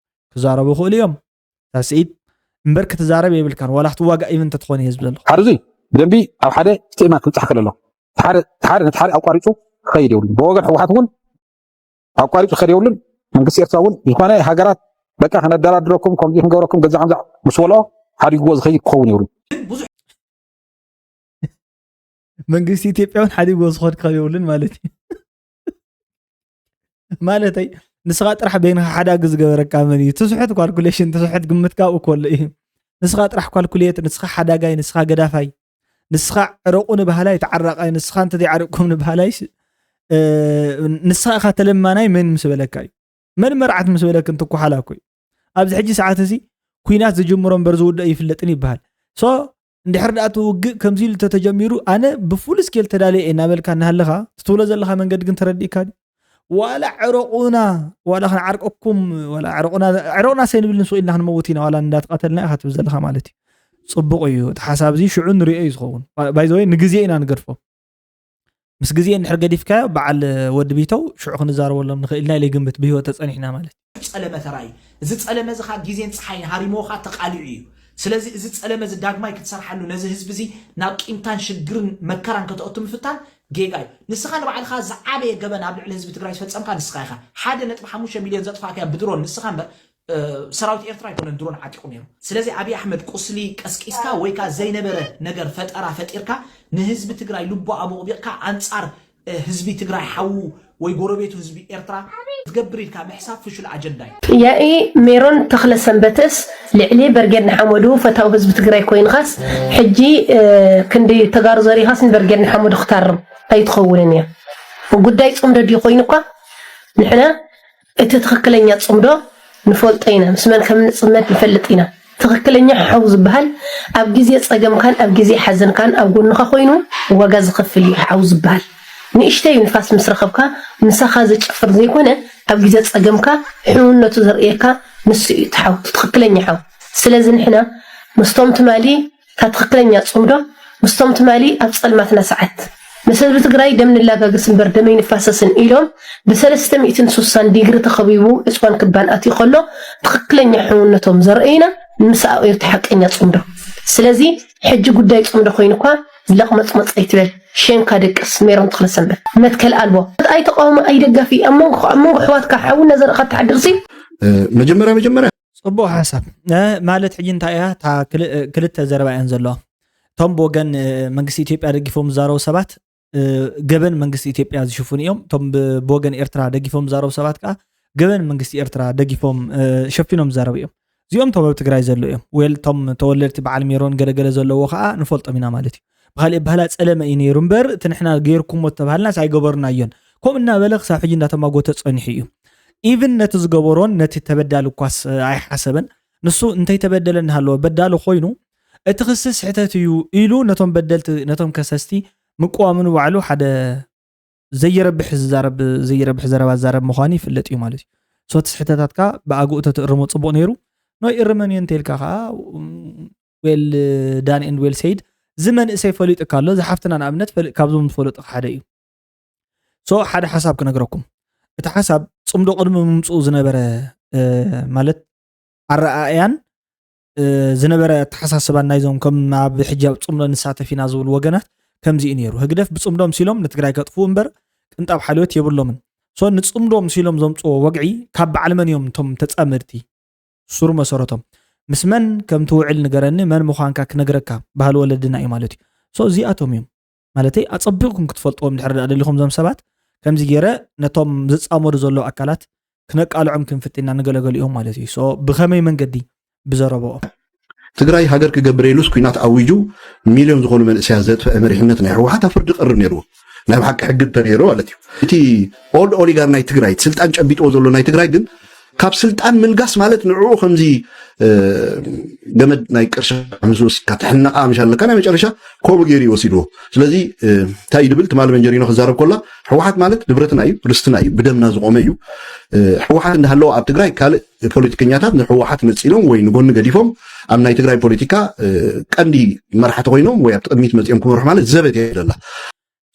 ክዛረቡ ይኽእሉ እዮም። ሳስዒት እምበር ክትዛረብ የብልካን። ዋላ ክትዋጋእ ኢቭን እንተትኾን እዩ ህዝቢ ዘለኹ። ሓደ እዚ ብደንቢ ኣብ ሓደ ስቴትመንት ክብጻሕ ከለሎ፣ እቲ ሓደ፣ እቲ ሓደ ነቲ ሓደ ኣቋሪጹ ክኸይድ የብሉን። ብወገን ህወሓት እውን ኣቋሪጹ ክኸይድ የብሉን። መንግስቲ ኤርትራ እውን ዝኾነ ሃገራት በቃ ከነደራድረኩም፣ ከምዚ ክንገብረኩም፣ ገዛ ከምዛ ምስ በልኦ ሓዲግዎ ዝኸይድ ክኸውን የብሉን። መንግስቲ ኢትዮጵያ እውን ሓዲግዎ ዝኸድ ክኸውን የብሉን ማለት እዩ። ማለተይ፣ ንስኻ ጥራሕ በይንኻ ሓዳጊ ዝገበረካ መን እዩ? ትስሑት ካልኩሌሽን፣ ትስሑት ግምትካ ኣብኡ ከሎ እዩ። ንስኻ ጥራሕ ካልኩሌት፣ ንስኻ ሓዳጋይ፣ ንስኻ ገዳፋይ፣ ንስኻ ዕረቑ ንበሃላይ ተዓራቓይ፣ ንስኻ እንተዘይዓሪቕኩም ንበሃላይስ፣ እ፣ ንስኻ ኢኻ ተለማናይ መን ምስ በለካ እዩ? መን መርዓት ምስ በለክን ትኳሓላ እኮ እዩ። ኣብዚ ሕጂ ሰዓት እዚ ኲናት ዝጅምሮ እምበር ዝውድኦ ይፍለጥን ይበሃል። ሶ፣ እንድሕር ደኣ እቲ ውግእ ከምዚ ኢሉ እንተተጀሚሩ፣ ኣነ ብፉል ስኬል ተዳልየ እየ እናበልካ እናሃለኻ፣ እቲ ትብሎ ዘለኻ መንገዲ ግን ተረዲእካ ድዩ? ዋላ ዕረቑና፣ ዋላ ክንዓርቀኩም፣ ዋላ ዕረቑና፣ ዕረቑና ሰይንብል ንሱቕ ኢልና ክንመውት ኢና፣ ዋላ እንዳተቐተልና ኢኻ ትብል ዘለኻ ማለት እዩ። ጽቡቕ እዩ። እቲ ሓሳብ እዚ ሽዑ ንሪኦ እዩ ዝኸውን። ባይ ዘ ወይ፣ ንግዜ ኢና ንገድፎ። ምስ ግዜ እንድሕር ገዲፍካዮ፣ በዓል ወዲ ቢተው፣ ሽዑ ክንዛረበሎም ንኽእል ኢና ኢለ ይግምት፣ ብህይወት ተጸኒሕና ማለት እዩ። ጸለመ ተራእዩ። እዚ ጸለመ እዚ ኸኣ ግዜን ጸሓይን ሃሪምዎ ኸኣ ተቓሊዑ እዩ። ስለዚ እዚ ጸለመ እዚ ዳግማይ ክትሰርሓሉ፣ ነዚ ህዝቢ እዚ ናብ ቂምታን ሽግርን መከራን ከተእቱ ምፍታን ጌጋ እዩ። ንስኻ ንባዕልኻ ዝዓበየ ገበን ኣብ ልዕሊ ህዝቢ ትግራይ ዝፈጸምካ ንስኻ ኢኻ። ሓደ ነጥቢ ሓሙሽተ ሚልዮን ዘጥፋእካዮ ብድሮን ንስኻ እምበር፣ እ፣ ሰራዊት ኤርትራ ኣይኮነን ድሮን ዓጢቑ ነይሩ። ስለዚ ኣብይ ኣሕመድ ቁስሊ ቀስቂስካ ወይ ከኣ ዘይነበረ ነገር ፈጠራ ፈጢርካ ንህዝቢ ትግራይ ልቡ ኣቦቕቢቕካ ኣንጻር፣ እ፣ ህዝቢ ትግራይ ሓዉ ወይ ጎረቤቱ ህዝቢ ኤርትራ ክትገብር ኢልካ ምሕሳብ ፍሹል ኣጀንዳ እዩ። ያኢ ሜሮን ተኽለ ሰንበትስ ልዕሊ በርጌድ ንሓመዱ ፈታዊ ህዝቢ ትግራይ ኮይንኻስ፣ ሕጂ፣ እ፣ ክንዲ ተጋሩ ዘሪኻስ ንበርጌድ ንሓመዱ ክታርም ኣይትኸውንን እያ። ጉዳይ ጽምዶ ድዩ ኮይኑ እኳ ንሕና እቲ ትኽክለኛ ጽምዶ ንፈልጦ ኢና፣ ምስ መን ከም ንጽመድ ንፈልጥ ኢና። ትኽክለኛ ሓው ዝበሃል ኣብ ግዜ ጸገምካን ኣብ ግዜ ሓዘንካን ኣብ ጎንኻ ኮይኑ ዋጋ ዝኸፍል እዩ ሓው ዝበሃል። ንእሽተይ ንፋስ ምስ ረኸብካ ምሳኻ ዝጨፍር ዘይኮነ፣ ኣብ ግዜ ጸገምካ ሕውነቱ ዘርእየካ ንሱ እዩ እቲ ሓው፣ እቲ ትኽክለኛ ሓው። ስለዚ ንሕና ምስቶም ትማሊ እታ ትኽክለኛ ጽምዶ ምስቶም ትማሊ ኣብ ጸልማትና ሰዓት ምስ ህዝቢ ትግራይ ደም ንላጋግስ እምበር ደመይ ንፋሰስን ኢሎም ብሰለስተ ሚእትን ስሳን ዲግሪ ተኸቢቡ ዕፅዋን ክባን ኣትዩ ከሎ ትኽክለኛ ሕውነቶም ዘርእዩና ንምስኣኡ እቲ ሓቀኛ ጽምዶ። ስለዚ ሕጂ ጉዳይ ጽምዶ ኮይኑ እኳ ለቕመጽመጽ ኣይትበል። ሸንካ ደቅስ ሜሮን ተኽለሰንበት መትከል ኣልቦ። ኣይ ተቃውሞ ኣይ ደጋፊ ኣብ መንጎ፣ ኣብ መንጎ ኣሕዋትካ ሓውና ዘርእኻ ትሓድርሲ። መጀመርያ መጀመርያ ጽቡቕ ሓሳብ። እ፣ ማለት ሕጂ እንታይ እያ? እታ ክል-፣ እ፣ ክልተ ዘረባ እየን ዘለዋ። እቶም ብወገን፣ እ፣ መንግስቲ ኢትዮጵያ ደጊፎም ዝዛረቡ ሰባት፣ እ፣ ገበን መንግስቲ ኢትዮጵያ ዝሽፍኑ እዮም። እቶም ብ-፣ ብወገን ኤርትራ ደጊፎም ዝዛረቡ ሰባት ከኣ ገበን መንግስቲ ኤርትራ ደጊፎም፣ እ፣ ሸፊኖም ዝዛረቡ እዮም። እዚኦም እቶም ኣብ ትግራይ ዘለዉ እዮም። ዌል፣ እቶም ተወለድቲ በዓል ሜሮን ገለገለ ዘለዎ ከኣ ንፈልጦም ኢና ማለት እዩ። ብኻሊእ ኣበሃህላ ጸለመ እዩ ነይሩ እምበር፣ እቲ ንሕና ገይርኩሞ ዝተባሃልናስ ኣይገበርናዮን። ከምኡ እናበለ ክሳብ ሕጂ እንዳተማጎተ ጸኒሑ እዩ። ኢቭን ነቲ ዝገበሮን ነቲ ተበዳሊ እኳስ ኣይሓሰበን። ንሱ እንተይተበደለ እናሃለወ በዳሊ ኮይኑ እቲ ክሲ ስሕተት እዩ ኢሉ ነቶም በደልቲ ነቶም ከሰስቲ ምቅዋሙ ንባዕሉ ሓደ ዘይረብሕ ዝዛረብ ዘይረብሕ ዘረባ ዝዛረብ ምዃኑ ይፍለጥ እዩ ማለት እዩ። ሶ እቲ ስሕተታትካ ብኣግኡ ተትእርሞ ጽቡቕ ነይሩ። ኖ ይእርመን እየ እንተኢልካ ከዓ ዌል ዳን ኤንድ ዌል ሰይድ። እዚ መንእሰይ ፈሊጡካ ኣሎ። እዚ ሓፍትና ንኣብነት ፈሊ- ካብዞም ዝፈለጡ ሓደ እዩ። ሶ ሓደ ሓሳብ ክነግረኩም። እቲ ሓሳብ ጽምዶ ቅድሚ ምምፅኡ ዝነበረ ማለት ኣረኣእያን ዝነበረ ኣተሓሳስባን ናይዞም ከም ኣብ ሕጂ ኣብ ጽምዶ ንሳተፍ ኢና ዝብሉ ወገናት ከምዚ እዩ ነይሩ። ህግደፍ ብጽምዶ ምሲሎም ንትግራይ ከጥፍኡ እምበር ቅንጣብ ሓልዮት የብሎምን። ሶ ንጽምዶ ምሲሎም ዘምጽዎ ወግዒ ካብ በዓል መን እዮም እቶም ተጻመድቲ? ሱር መሰረቶም ምስ መን ከም ትውዕል ንገረኒ፣ መን ምዃንካ ክነግረካ ባህሊ ወለድና እዩ ማለት እዩ። ሶ እዚኣቶም እዮም ማለተይ ኣጸቢቕኩም ክትፈልጥዎም ድሕር ደኣ ደሊኹም ዞም ሰባት ከምዚ ገይረ ነቶም ዝጻመዱ ዘለዉ ኣካላት ክነቃልዖም ክንፍትና ንገለገሊኦም ማለት እዩ። ሶ ብኸመይ መንገዲ ብዘረበኦም ትግራይ ሃገር ክገብር ኢሉስ ኩናት ኣዊጁ ሚልዮን ዝኾኑ መንእሰያት ዘጥፍአ መሪሕነት ናይ ህወሓት ኣብ ፍርዲ ቀርብ ነይርዎ ናይ ብሓቂ ሕጊ እንተነይሩ ማለት እዩ። እቲ ኦልድ ኦሊጋር ናይ ትግራይ ስልጣን ጨቢጥዎ ዘሎ ናይ ትግራይ ግን ካብ ስልጣን ምልጋስ ማለት ንዕኡ ከምዚ ገመድ ናይ ቅርሻ ምስ ወሲድካ ትሕነቃ ምሽ ኣለካ ናይ መጨረሻ ከምኡ ገይሩ ይወሲድዎ። ስለዚ እንታይ እዩ ድብል ትማሊ መንጀሪኖ ክዛረብ ኮላ ህወሓት ማለት ንብረትና እዩ፣ ርስትና እዩ፣ ብደምና ዝቆመ እዩ። ህወሓት እንዳሃለወ ኣብ ትግራይ ካልእ ፖለቲከኛታት ንህወሓት ነፂሎም ወይ ንጎኒ ገዲፎም ኣብ ናይ ትግራይ ፖለቲካ ቀንዲ መራሕቲ ኮይኖም ወይ ኣብ ቅድሚት መፂኦም ክመርሑ ማለት ዘበት እያ ደላ።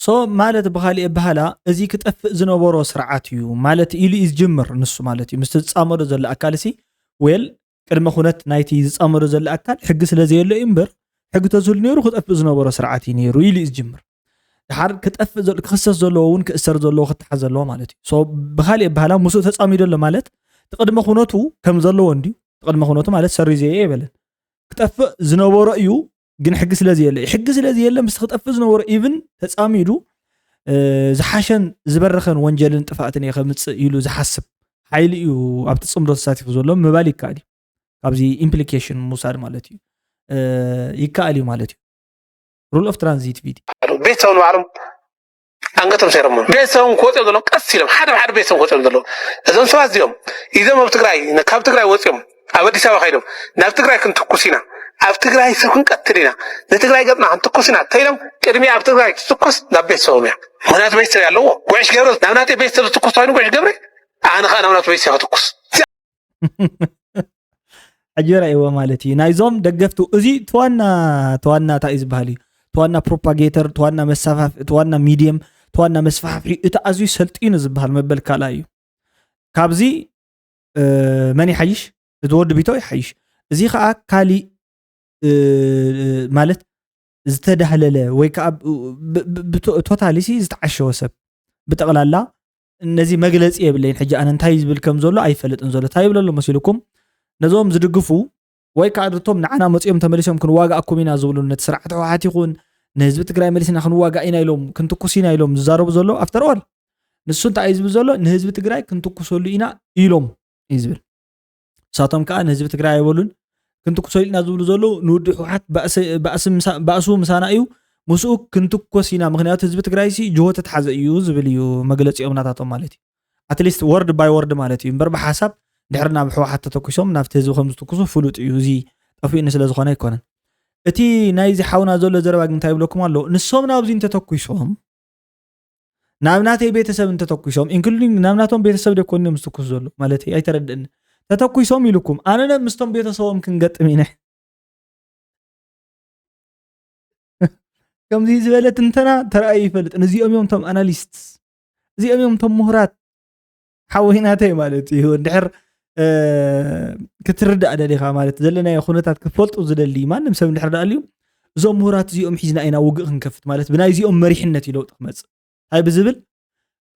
ሶ ማለት ብኻሊእ ኣበሃላ እዚ ክጠፍእ ዝነበሮ ስርዓት እዩ ማለት ኢሉ እዩ ዝጅምር። ንሱ ማለት እዩ ምስቲ ዝፃመዶ ዘሎ ኣካል ሲ ዌል ቅድመ ኩነት ናይቲ ዝፃመዶ ዘሎ ኣካል ሕጊ ስለ ዘየሎ እዩ እምበር ሕጊ ተዝህሉ ነይሩ ክጠፍእ ዝነበሮ ስርዓት እዩ ነይሩ ኢሉ እዩ ዝጅምር። ድሓር ክጠፍእ ክኽሰስ ዘለዎ እውን ክእሰር ዘለዎ ክተሓዝ ዘለዎ ማለት እዩ። ብካሊእ ኣበሃላ ምስኡ ተፃሚዶ ኣሎ ማለት ትቅድመ ኩነቱ ከም ዘለዎ እንዲዩ ትቅድመ ኩነቱ ማለት ሰሪዘ እየ ይበለን ክጠፍእ ዝነበሮ እዩ። ግን ሕጊ ስለ ዘየለ ሕጊ ስለ ዘየለ ምስ ክጠፍእ ዝነበሮ ኢቭን ተፃሚዱ ዝሓሸን ዝበረኸን ወንጀልን ጥፋእትን እየ ከምፅእ ኢሉ ዝሓስብ ሓይሊ እዩ ኣብቲ ፅምዶ ተሳቲፉ ዘሎ ምባል ይከኣል እዩ። ካብዚ ኢምፕሊኬሽን ምውሳድ ማለት እዩ ይከኣል እዩ ማለት እዩ። ሩል ኦፍ ትራንዚት ቪዲ ቤተሰብ ንባዕሎም ኣንገቶም ሰይሮም ቤተሰቦም ክወፅኦም ዘለዎም ቀስ ኢሎም ሓደ ሓደ ቤተሰቦም ክወፅኦም ዘለዎም እዞም ሰባት እዚኦም ኢዞም ኣብ ትግራይ ካብ ትግራይ ወፅኦም ኣብ ኣዲስ ኣበባ ከይዶም ናብ ትግራይ ክንትኩስ ኢና ኣብ ትግራይ ሰብ ክንቀትል ኢና ንትግራይ ገፅና ክንትኩስ ኢና ተይሎም ቅድሚ ኣብ ትግራይ ትትኩስ ናብ ቤተሰቦም እያ ምክንያቱ ቤተሰብ ኣለዎ ጉዕሽ ገብረ ናብ ናተይ ቤተሰብ ዝትኩስ ኮይኑ ጉዕሽ ገብረ ኣነ ከዓ ናብ ናቱ ቤተሰብ ክትኩስ ሕጂ ራእይዎ ማለት እዩ ናይዞም ደገፍቱ እዚ ተዋና ተዋና እንታይ እዩ ዝበሃል እዩ ተዋና ፕሮፓጌተር ተዋና መሳፋፍ ተዋና ሚድየም ተዋና መስፋሕፍሒ እቲ ኣዝዩ ሰልጢኑ ዝበሃል መበል ካልኣ እዩ። ካብዚ መን ይሓይሽ? እቲ ወዲ ቢቶ ይሓይሽ። እዚ ከዓ ካሊእ ማለት ዝተዳህለለ ወይ ከዓ ቶታሊ ዝተዓሸወ ሰብ ብጠቕላላ ነዚ መግለፂ የብለይን። ሕጂ ኣነ እንታይ ዝብል ከም ዘሎ ኣይፈልጥን ዘሎ እንታይ ይብለ ኣሎ መሲልኩም ነዞም ዝድግፉ ወይ ከዓ ድቶም ንዓና መፂኦም ተመሊሶም ክንዋጋእኩም ኢና ዝብሉ ነቲ ስርዓት ህወሓት ይኹን ንህዝቢ ትግራይ መሊስና ክንዋጋእ ኢና ኢሎም ክንትኩስ ኢና ኢሎም ዝዛረቡ ዘሎ ኣፍተርኦል ንሱ እንታይ እዩ ዝብል ዘሎ ንህዝቢ ትግራይ ክንትኩሰሉ ኢና ኢሎም እዩ ዝብል። ንሳቶም ከዓ ንህዝቢ ትግራይ ኣይበሉን ክንትኩሰሉ ኢና ዝብሉ ዘለዉ ንውድብ ህወሓት ባእሱ ምሳና እዩ ምስኡ ክንትኮስ ኢና ምክንያቱ ህዝቢ ትግራይ ሲ ጅሆ ተትሓዘ እዩ ዝብል እዩ መግለፂኦም ናታቶም ማለት እዩ። ኣትሊስት ወርድ ባይ ወርድ ማለት እዩ እምበር ብሓሳብ ድሕሪ ናብ ህወሓት ተተኩሶም ናብቲ ህዝቢ ከም ዝትኩሱ ፍሉጥ እዩ እዚ ጠፊኡኒ ስለ ዝኾነ ኣይኮነን። እቲ ናይዚ ሓውና ዘሎ ዘረባ ግን እንታይ ይብለኩም ኣሎ ንሶም ናብዚ እንተተኩሶም ናብ ናተይ ቤተሰብ እንተተኩሶም ኢንክሉዲንግ ናብ ናቶም ቤተሰብ ደኮን እዮም ዝትኩሱ ዘሎ ማለት ኣይተረድእኒ ተተኩሶም ኢልኩም ኣነነ ምስቶም ቤተሰቦም ክንገጥም ኢነ ከምዚ ዝበለ ትንተና ተራእዩ ይፈልጥ እዚኦም እዮም ቶም ኣናሊስት እዚኦም እዮም ቶም ምሁራት ሓወይናተይ ማለት እዩ እንድሕር ክትርዳእ ደሊኻ ማለት ዘለናዮ ኩነታት ክፈልጡ ዝደሊ ማንም ሰብ እንድሕር ደኣ ኣልዩ እዞም ምሁራት እዚኦም ሒዝና ኢና ውግእ ክንከፍት ማለት ብናይዚኦም መሪሕነት እዩ ለውጢ ክመፅእ እንታይ ብዝብል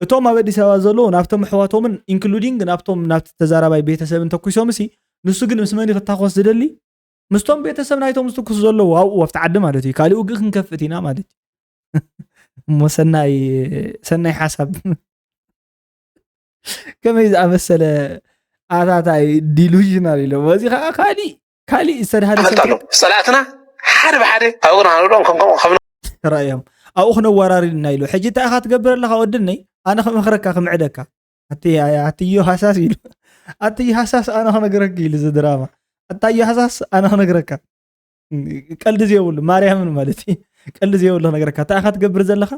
እቶም ኣብ ኣዲስ ኣበባ ዘለዉ ናብቶም ኣሕዋቶምን ኢንክሉዲንግ ናብቶም ናብቲ ተዛራባይ ቤተሰብን ተኩሶም ሲ ንሱ ግን ምስ መን ክታኮስ ዝደሊ ምስቶም ቤተሰብ ናይቶም ዝትኩሱ ዘለዉ ኣብኡ ኣብቲ ዓዲ ማለት እዩ ካሊእ ውግእ ክንከፍት ኢና ማለት እዩ እሞ ሰናይ ሰናይ ሓሳብ ከመይ ዝኣመሰለ ኣታታይ ዲሉዥናል ኢሎም እዚ ከዓ ካሊእ ካሊእ ዝተድሃለ ሰብ ኣሎ ፀላእትና ሓደ ብሓደ ኣብኡ ክንሃንዶም ከም ከም ከም ራእዮም ኣብኡ ክነወራርድ ኢና ኢሉ ሕጂ እንታይ ኢኻ ትገብር ኣለካ ወድነይ ኣነ ክመኽረካ ክምዕደካ ኣቲ ኣትዮ ሃሳስ ኢሉ ኣትዮ ሃሳስ ኣነ ክነግረክ ኢሉ እዚ ድራማ ኣታዮ ሃሳስ ኣነ ክነግረካ ቀልዲ ዘይብሉ ማርያምን ማለት እዩ ቀልዲ ዘይብሉ ክነግረካ እንታይ ኢኻ ትገብር ዘለኻ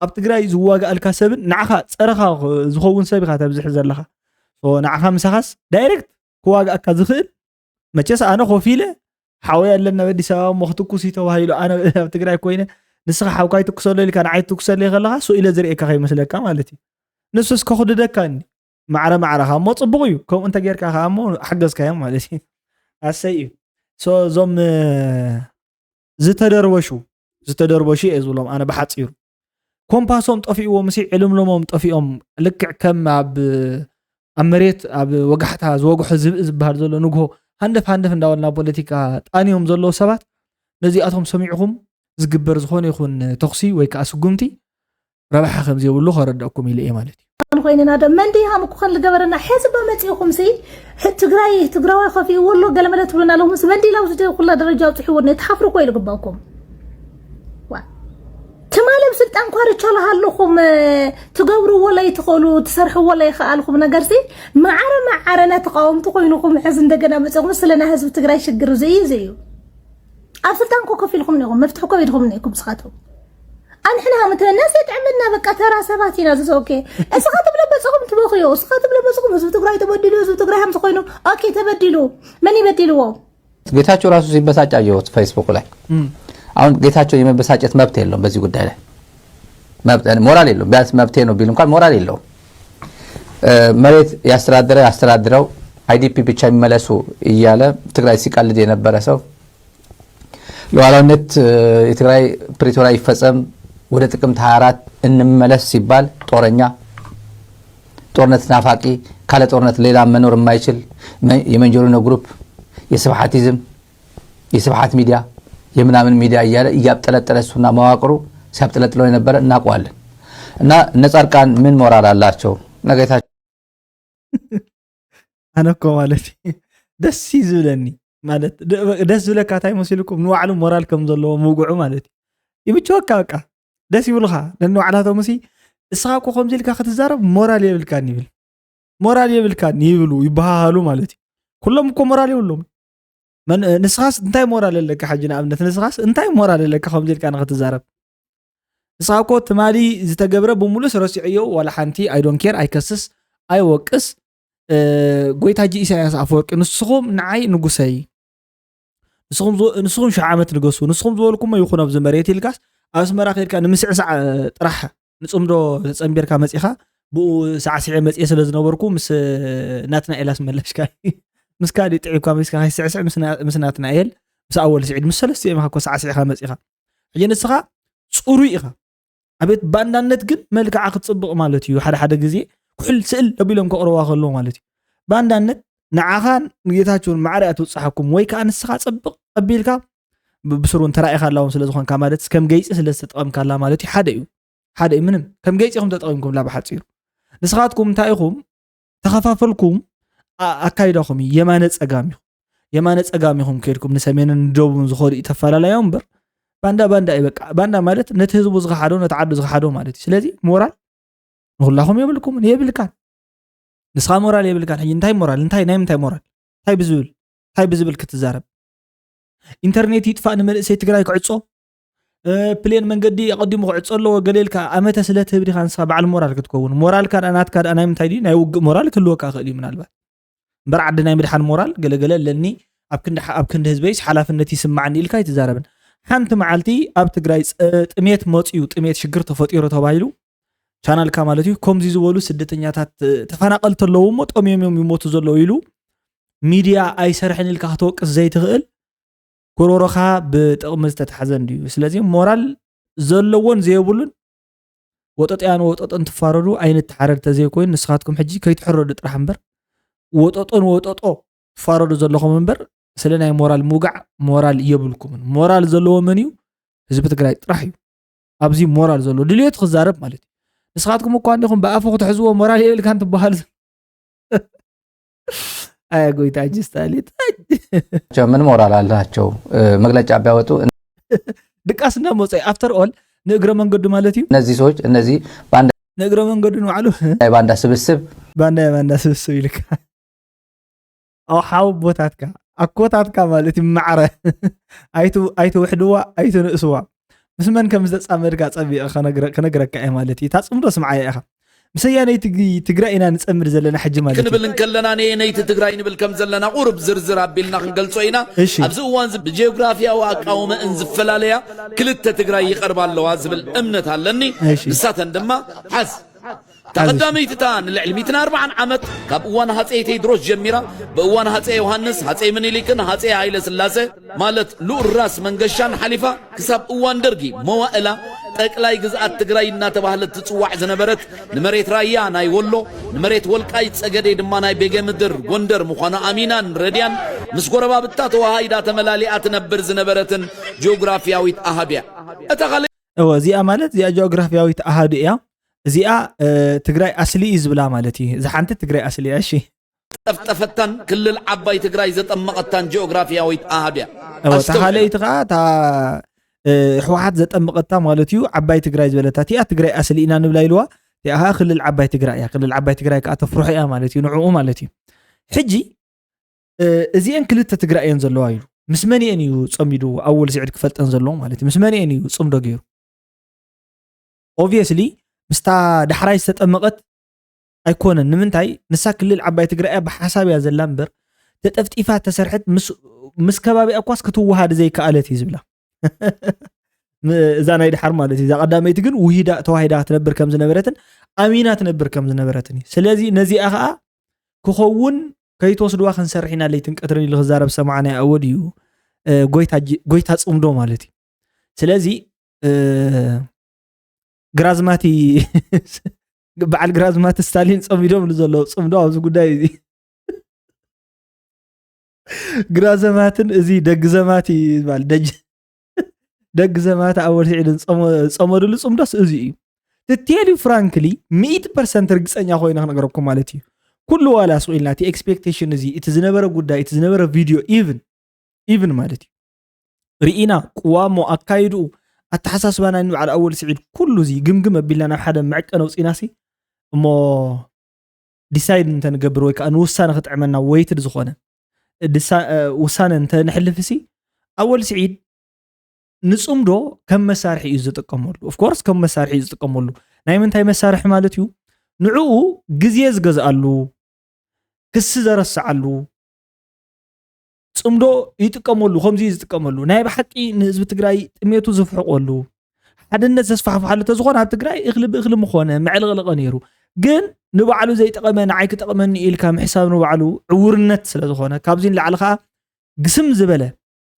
ኣብ ትግራይ ዝዋጋኣልካ ሰብን ንዓኻ ፀረኻ ዝኸውን ሰብ ኢኻ ተብዝሒ ዘለኻ ንዓኻ ምሳኻስ ዳይሬክት ክዋጋኣካ ዝኽእል መቸስ ኣነ ኮፍ ኢለ ሓወይ ኣለና ኣብ ኣዲስ ኣበባ እሞ ክትኩስ እዩ ተባሂሉ ኣነ ኣብ ትግራይ ኮይነ ንስኻ ሓውካ ይትኩሰሎ ኢልካ ንዓይ ትኩሰለይ ከለኻ ሱቕ ኢለ ዝርእየካ ከይመስለካ ማለት እዩ ንሱስ ከኹድደካ እኒ ማዕረ ማዕረኻ እሞ ፅቡቕ እዩ ከምኡ እንተ ጌርካ ከዓ እሞ ሓገዝካዮም ማለት እዩ ኣሰይ እዩ እዞም ዝተደርበሹ ዝተደርበሹ እየ ዝብሎም ኣነ ብሓፂሩ ኮምፓሶም ጠፊእዎም ሲ ዕልምልሞም ጠፊኦም ልክዕ ከም ኣብ ኣብ መሬት ኣብ ወጋሕታ ዝወግሖ ዝብኢ ዝበሃል ዘሎ ንግሆ ሃንደፍ ሃንደፍ እንዳበልና ፖለቲካ ጣንዮም ዘለዉ ሰባት ነዚኣቶም ሰሚዕኹም ዝግበር ዝኾነ ይኹን ተኹሲ ወይ ከዓ ስጉምቲ ረብሓ ከም ዘይብሉ ከረድአኩም ኢለ እየ ማለት እዩ። ኮይንና ዶ መንዲ ሃም እኮ ከን ዝገበረና ሕዚ ዶ መፂእኹም ሲ ትግራይ ትግራዋይ ከፊእዎ ኣሎ ገለመለ ትብሉና ኣለኹም ሲ መንዲ ላው ዝደ ኩላ ደረጃ ኣውፅሕዎ ነ ትሓፍሩ እኮ ኢሉ ግባኩም ትማሊ ኣብ ስልጣን ኳርቻ ኣለኹም ትገብርዎ ላይ ትኽእሉ ትሰርሕዎ ላይ ይኽኣልኹም ነገር ሲ ማዕረ ማዕረና ተቃወምቲ ኮይንኹም ሕዚ እንደገና መፅኹም ስለና ህዝቢ ትግራይ ሽግር እዚ እዩ እዚ እዩ ኣብ ስልጣን ኮ ከፊልኩም ኔኹም መፍትሒ ኮ ኢድኹም ኔኩም ስኻትኩም ኣንሕና ምተነስ የጥዕምና በቃ ተራ ሰባት ኢና ዝሰውኬ እስኻ ትብለ መጽኹም ትበኽዮ እስኻ ትብለ መጽኹም ህዝቢ ትግራይ ተበዲሉ ህዝቢ ትግራይ ሃምዚ ኮይኑ ኦኬ ተበዲሉ መን ይበዲልዎ ጌታቸው ራሱ ሲበሳጭ አየሁት ፌስቡክ ላይ አሁን ጌታቸው የመበሳጨት መብት የለውም በዚህ ጉዳይ ላይ ሞራል የለውም ቢያንስ መብቴ ነው ቢል እንኳን ሞራል የለውም መሬት ያስተዳደረ ያስተዳድረው አይዲፒ ብቻ የሚመለሱ እያለ ትግራይ ሲቀልድ የነበረ ሰው ሉዓላዊነት የትግራይ ፕሪቶሪያ ይፈጸም ወደ ጥቅምት ሃያ አራት እንመለስ ሲባል ጦረኛ ጦርነት ናፋቂ ካለ ጦርነት ሌላ መኖር የማይችል የመንጀሪኖ ግሩፕ የስብሓቲዝም የስብሓት ሚድያ የምናምን ሚድያ እያለ እያብጠለጠለ እሱና መዋቅሩ ሲያብጠለጥለው የነበረ እናውቀዋለን እና እነ ፃድቃን ምን ሞራል አላቸው ነገታቸው ኣነ እኮ ማለት እዩ ደስ እዩ ዝብለኒ ማለት ደ- ደስ ዝብለካ እንታይ መሲልኩም ንባዕሉ ሞራል ከም ዘለዎ ምውግዑ ማለት እዩ ይምቸወካ በቃ ደስ ይብሉኻ ነንባዕላቶም ሲ እስኻ እኮ ከምዚ ኢልካ ክትዛረብ ሞራል የብልካን ይብል ሞራል የብልካን ይብሉ ይበሃሃሉ ማለት እዩ ኩሎም እኮ ሞራል የብሎም መን- ንስኻስ እንታይ ሞራል ኣለካ ሕጂ ንኣብነት ንስኻስ እንታይ ሞራል ኣለካ ከምዚ ኢልካ ንክትዛረብ ንስኻ እኮ ትማሊ ዝተገብረ ብምሉእ ረሲዐዮ ዋላ ሓንቲ ኣይዶን ኬር ኣይከስስ ኣይወቅስ ጎይታ ጂ ኢሳያስ ኣፈወርቂ ንስኹም ንዓይ ንጉሰይ ንስኹም ሺሕ ዓመት ንገሱ ንስኹም ዝበልኩሞ ይኹን ኣብዚ መሬት ኢልካስ ኣብ ኣስመራ ከድካ ንምስዕሳዕ ጥራሕ ንፅምዶ ተፀንቢርካ መፂኻ ብኡ ሳዕስዒ መፅኤ ስለ ዝነበርኩ ምስ ናትናኤል ኣስመለስካ ምስ ካሊእ ጥዒብካ መፂስካ ከይስዕስዕ ምስ ናትናኤል ምስ ኣወል ስዒድ ምስ ሰለስቲኦም ኢኻ እኮ ሳዕስዒኻ መፂኻ ሕጂ ንስኻ ፅሩይ ኢኻ ኣቤት ባንዳነት ግን መልክዓ ክትፅብቕ ማለት እዩ ሓደ ሓደ ግዜ ኩሕል ስእል ኣቢሎም ከቕርባ ከለዉ ማለት እዩ ባንዳነት ንዓኻን ንጌታቸውን ማዕረ እያ ትውፅሓኩም ወይ ከዓ ንስኻ ፅብቕ ኣቢልካ ብስሩን ተራኢኻ ኣላውን ስለ ዝኾንካ ማለት ከም ገይፂ ስለ ዝተጠቐምካላ ማለት እዩ ሓደ እዩ ሓደ እዩ ምንም ከም ገይፂ ኢኹም ተጠቒምኩምላ ብሓፂሩ ንስኻትኩም እንታይ ኢኹም ተኸፋፈልኩም ኣካይዳኹም እዩ የማነ ፀጋም ኢኹም የማነ ፀጋም ኢኹም ከይድኩም ንሰሜንን ንደቡብን ዝኸዱ እዩ ተፈላለያ እምበር ባንዳ ባንዳ እዩ በቃ ባንዳ ማለት ነቲ ህዝቡ ዝኸሓዶ ነቲ ዓዱ ዝኸሓዶ ማለት እዩ ስለዚ ሞራል ንኹላኹም የብልኩምን የብልካን ንስኻ ሞራል የብልካን ሕጂ እንታይ ሞራል እንታይ ናይ ምንታይ ሞራል እንታይ ብዝብል እንታይ ብዝብል ክትዛረብ ኢንተርኔት ይጥፋእ ንመንእሰይ ትግራይ ክዕጾ ፕሌን መንገዲ ኣቐዲሙ ክዕጾ ኣለዎ ገለ ኢልካ ኣመተ ስለ ትህብ ዲኻ ንስኻ በዓል ሞራል ክትከውን ሞራልካ ደኣ ናትካ ደኣ ናይ ምንታይ ድዩ ናይ ውግእ ሞራል ክህልወካ ይኽእል እዩ ምናልባት እምበር ዓዲ ናይ ምድሓን ሞራል ገለገለ ኣለኒ ኣብ ክንዲ ኣብ ክንዲ ህዝበይስ ሓላፍነት ይስማዓኒ ኢልካ ኣይትዛረብን ሓንቲ መዓልቲ ኣብ ትግራይ ጥሜት መፅዩ ጥሜት ሽግር ተፈጢሩ ተባሂሉ ቻናልካ ማለት እዩ ከምዚ ዝበሉ ስደተኛታት ተፈናቀልቲ ኣለዉ እሞ ጠምዮም እዮም ይሞቱ ዘለዉ ኢሉ ሚድያ ኣይሰርሕን ኢልካ ክትወቅስ ዘይትኽእል ጎሮሮኻ ብጥቕሚ ዝተታሕዘ እንድዩ ስለዚ ሞራል ዘለዎን ዘየብሉን ወጠጥያን ወጠጠን ትፋረዱ ኣይንተሓረድ ተዘይኮይኑ ንስኻትኩም ሕጂ ከይትሕረዱ ጥራሕ እምበር ወጠጦን ወጠጦ ትፋረዱ ዘለኹም እምበር ስለ ናይ ሞራል ምውጋዕ ሞራል የብልኩምን ሞራል ዘለዎ መን እዩ ህዝቢ ትግራይ ጥራሕ እዩ ኣብዚ ሞራል ዘሎ ድልየቱ ክዛረብ ማለት እዩ ንስኻትኩም እኳ እንዲኹም ብኣፉ ክትሕዝዎ ሞራል የብልካን ትበሃል ኣያ ጎይታ ጅስታሊት ምን ሞራል አላቸው መግለጫ ቢያወጡ ድቃስ እንዳመፀ after all ንእግረ መንገዱ ማለት እዩ እነዚህ ሰዎች እነዚህ ባንዳ ንእግረ መንገዱ ንባዕሉ ናይ ባንዳ ስብስብ ባንዳ ባንዳ ስብስብ ኢልካ። ኣውሓው ቦታትካ ኣኮታትካ ማለት እዩ። ማዕረ ኣይትውሕድዋ ኣይትንእስዋ። ምስ መን ከም ዝተፃመድካ ፀቢቐ ክነግረካ እየ ማለት እዩ። እታ ፅምዶ ስምዓያ ኢኻ። ምሰያነይ ትግራይ ኢና ንፀምድ ዘለና ሕጂ ማለት እዩ። ክንብል እንከለና ነየነይቲ ትግራይ ንብል ከም ዘለና ቁሩብ ዝርዝር ኣቢልና ክንገልጾ ኢና። ኣብዚ እዋን ብጂኦግራፊያዊ ኣቃውመእን ዝፈላለያ ክልተ ትግራይ ይቐርባ ኣለዋ ዝብል እምነት ኣለኒ። ንሳተን ድማ ሓዝ እታ ቀዳመይቲ እታ ንልዕሊ ሚእትን ኣርባዓን ዓመት ካብ እዋን ሃፀይ ቴድሮስ ጀሚራ ብእዋን ሃፀይ ዮሃንስ፣ ሃፀይ ምኒልክን ሃፀይ ሃይለ ስላሰ ማለት ልኡል ራስ መንገሻን ሓሊፋ ክሳብ እዋን ደርጊ መዋእላ ጠቅላይ ግዝኣት ትግራይ እናተባህለት ትፅዋዕ ዝነበረት ንመሬት ራያ ናይ ወሎ ንመሬት ወልቃይት ፀገዴ ድማ ናይ ቤገ ምድር ጎንደር ምዃኑ ኣሚናን ረድያን ምስ ጎረባብታ ተዋሃይዳ ተመላሊኣ ትነብር ዝነበረትን ጂኦግራፊያዊት ኣሃዱ እያ። እታ ካልእ እወ እዚኣ ማለት እዚኣ ጂኦግራፊያዊት ኣሃዱ እያ። እዚኣ ትግራይ ኣስሊ እዩ ዝብላ ማለት እዩ። እዛ ሓንቲ ትግራይ ኣስሊ እያ። እሺ ጠፍጠፈታን ክልል ዓባይ ትግራይ ዘጠመቐታን ጂኦግራፊያዊት ኣሃዱ እያ። እወ እታ ካልኣይቲ ከዓ እታ ህወሓት ዘጠመቐታ ማለት እዩ። ዓባይ ትግራይ ዝበለታ እቲኣ ትግራይ ኣስሊ ኢና ንብላ ኢልዋ። እቲኣ ከዓ ክልል ዓባይ ትግራይ እያ። ክልል ዓባይ ትግራይ ከዓ ተፍርሖ እያ ማለት እዩ ንዕኡ ማለት እዩ። ሕጂ እዚአን ክልተ ትግራይ እየን ዘለዋ ኢሉ ምስ መን እየን እዩ ፀሚዱ ኣወል ስዒድ ክፈልጠን ዘለዎ ማለት እዩ። ምስ መን እየን እዩ ፅምዶ ገይሩ? Obviously ምስታ ዳሕራይ ዝተጠመቐት ኣይኮነን። ንምንታይ ንሳ ክልል ዓባይ ትግራይ እያ ብሓሳብ እያ ዘላ እምበር ተጠፍጢፋ ተሰርሐት ምስ ከባቢኣ እኳስ ክትወሃድ ዘይከኣለት እዩ ዝብላ። እዛ ናይ ድሓር ማለት እዩ። እዛ ቀዳመይቲ ግን ውሂዳ ተዋሂዳ ክትነብር ከም ዝነበረትን ኣሚና ትነብር ከም ዝነበረትን እዩ። ስለዚ ነዚኣ ከዓ ክኸውን ከይትወስድዋ ክንሰርሕ ኢና ለይትን ቀትርን ኢሉ ክዛረብ ሰማዕናዮ ኣወል እዩ። ጎይታ ጽምዶ ማለት እዩ። ስለዚ ግራዝማቲ በዓል ግራዝማቲ ስታሊን ጸሚዶም ንዘለዉ ጽምዶ ኣብዚ ጉዳይ እዚ ግራዘማትን እዚ ደግዘማት ይባል ደጅ ደግዘማት ኣወል ስዒድን ጸመድሉ ጽምዶስ እዚ እዩ። ትቴሊ ፍራንክሊ ሚእቲ ፐርሰንት ርግጸኛ ኮይነ ክነግረኩም ማለት እዩ። ኩሉ ዋላ ስቕ ኢልና እቲ ኤክስፔክቴሽን እዚ እቲ ዝነበረ ጉዳይ እቲ ዝነበረ ቪድዮ ኢቭን ኢቭን ማለት እዩ ርኢና ቅዋሞ ኣካይድኡ ኣተሓሳስባና ንበዓል ኣወል ስዒድ ኩሉ እዚ ግምግም ኣቢልና ናብ ሓደ መዕቀን ኣውፂናሲ እሞ ዲሳይድ እንተንገብር ወይ ከዓ ንውሳነ ክጥዕመና ወይትድ ዝኾነ ውሳነ እንተንሕልፍሲ ኣወል ስዒድ ንፅምዶ ከም መሳርሒ እዩ ዝጥቀመሉ። ኦፍኮርስ ከም መሳርሒ እዩ ዝጥቀመሉ። ናይ ምንታይ መሳርሒ ማለት እዩ? ንዕኡ ግዜ ዝገዝኣሉ፣ ክሲ ዘረስዓሉ፣ ፅምዶ ይጥቀመሉ። ከምዚ እዩ ዝጥቀመሉ። ናይ ብሓቂ ንህዝቢ ትግራይ ጥሜቱ ዝፍሕቆሉ፣ ሓድነት ዘስፋሕፍሓሉ ተዝኾነ ኣብ ትግራይ እኽሊ ብእኽሊ ምኾነ መዕልቕልቐ ነይሩ። ግን ንባዕሉ ዘይጠቐመ ንዓይ ክጠቕመኒ ኢልካ ምሕሳብ ንባዕሉ ዕውርነት ስለዝኾነ ካብዚ ንላዕሊ ከዓ ግስም ዝበለ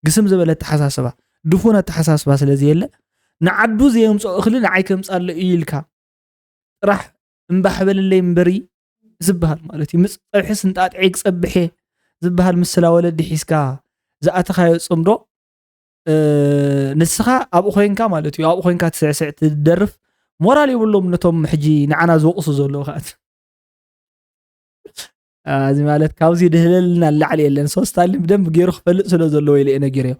ግስም ዝበለ ኣተሓሳስባ ድፉን ኣተሓሳስባ ስለዘየለ ንዓዱ ዘየምፅኦ እኽሊ ንዓይ ከምፃለ እዩ ኢልካ ጥራሕ እምባሕ በልለይ እምበሪ ዝበሃል ማለት እዩ። ምፅ ፀብሒ ስንጣጥዐይ ክፀብሕ እየ ዝበሃል ምስላ ወለዲ ሒዝካ ዝኣተኻዮ ፅምዶ ንስኻ ኣብኡ ኮይንካ ማለት እዩ ኣብኡ ኮይንካ ትስዕስዕ ትደርፍ ሞራል የብሎም ነቶም ሕጂ ንዓና ዝወቕሱ ዘለዉ ከኣት እዚ ማለት ካብዚ ድህለልና ላዕሊ የለን። ሶስታሊን ብደንብ ገይሩ ክፈልጥ ስለ ዘለዎ ኢለ ነጊረዮ።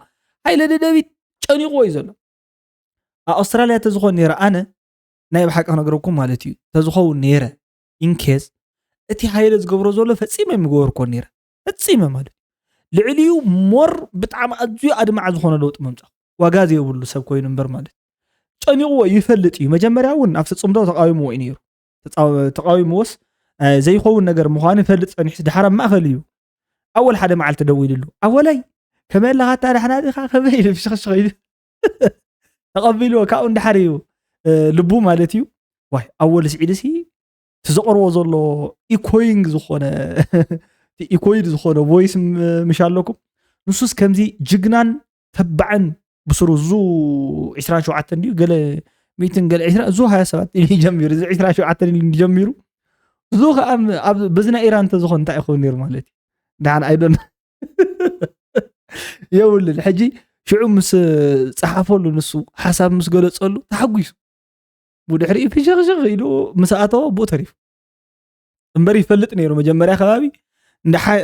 ሃይለ ደደቢት ጨኒቕዎ እዩ ዘሎ። ኣብ ኣውስትራልያ ተዝኾን ነይረ ኣነ ናይ ብሓቂ ክነግረኩም ማለት እዩ ተዝኸውን ነይረ ኢንኬስ እቲ ሃይለ ዝገብሮ ዘሎ ፈፂመ የሚገበርኮ ነይረ ፈፂመ ማለት እዩ ልዕሊኡ ሞር ብጣዕሚ ኣዝዩ ኣድማዕ ዝኾነ ለውጢ መምፃ ዋጋ ዘይብሉ ሰብ ኮይኑ እምበር ማለት እዩ ጨኒቕዎ ይፈልጥ እዩ መጀመርያ እውን ኣብቲ ፅምዶ ተቃዊምዎ እዩ ነይሩ ተቃዊምዎስ ዘይኸውን ነገር ምዃኑ ይፈልጥ ፀኒሑ ድሓር ኣብ ማእኸል እዩ ኣወል ሓደ መዓልቲ ደዊልሉ ኣወለይ ከመይ ኣለኻ እታ ዳሕና ዲኻ ከመይ ኢሉ ፍሽኽሽኽ ኢሉ ተቐቢልዎ ካብኡ እንዳሓር እዩ ልቡ ማለት እዩ ዋይ ኣወል ስዒድሲ እቲ ዘቐርቦ ዘሎ ኢኮይንግ ዝኾነ ኢኮይድ ዝኾነ ቮይስ ምሽ ኣለኩም ንሱስ ከምዚ ጅግናን ተባዕን ብስሩ ዙ ዕስራን ሸውዓተን ድዩ ገለ ሚእትን ገለ ዕስራ ዙ ሃያ ሰባት ኢሉ ይጀሚሩ እዚ ዕስራን ሸውዓተን ኢሉ ጀሚሩ ዙ ከዓ በዚ ናይ ኢራን እንተዝኾን እንታይ ይኸውን ነይሩ ማለት እዩ ደሓን ኣይደን የብሉን ሕጂ ሽዑ ምስ ፀሓፈሉ ንሱ ሓሳብ ምስ ገለፀሉ ተሓጒሱ ብድሕሪኡ ፍሸኽሸኽ ኢሉ ምስ ኣተወ ብኡ ተሪፉ እምበር ይፈልጥ ነይሩ መጀመርያ ከባቢ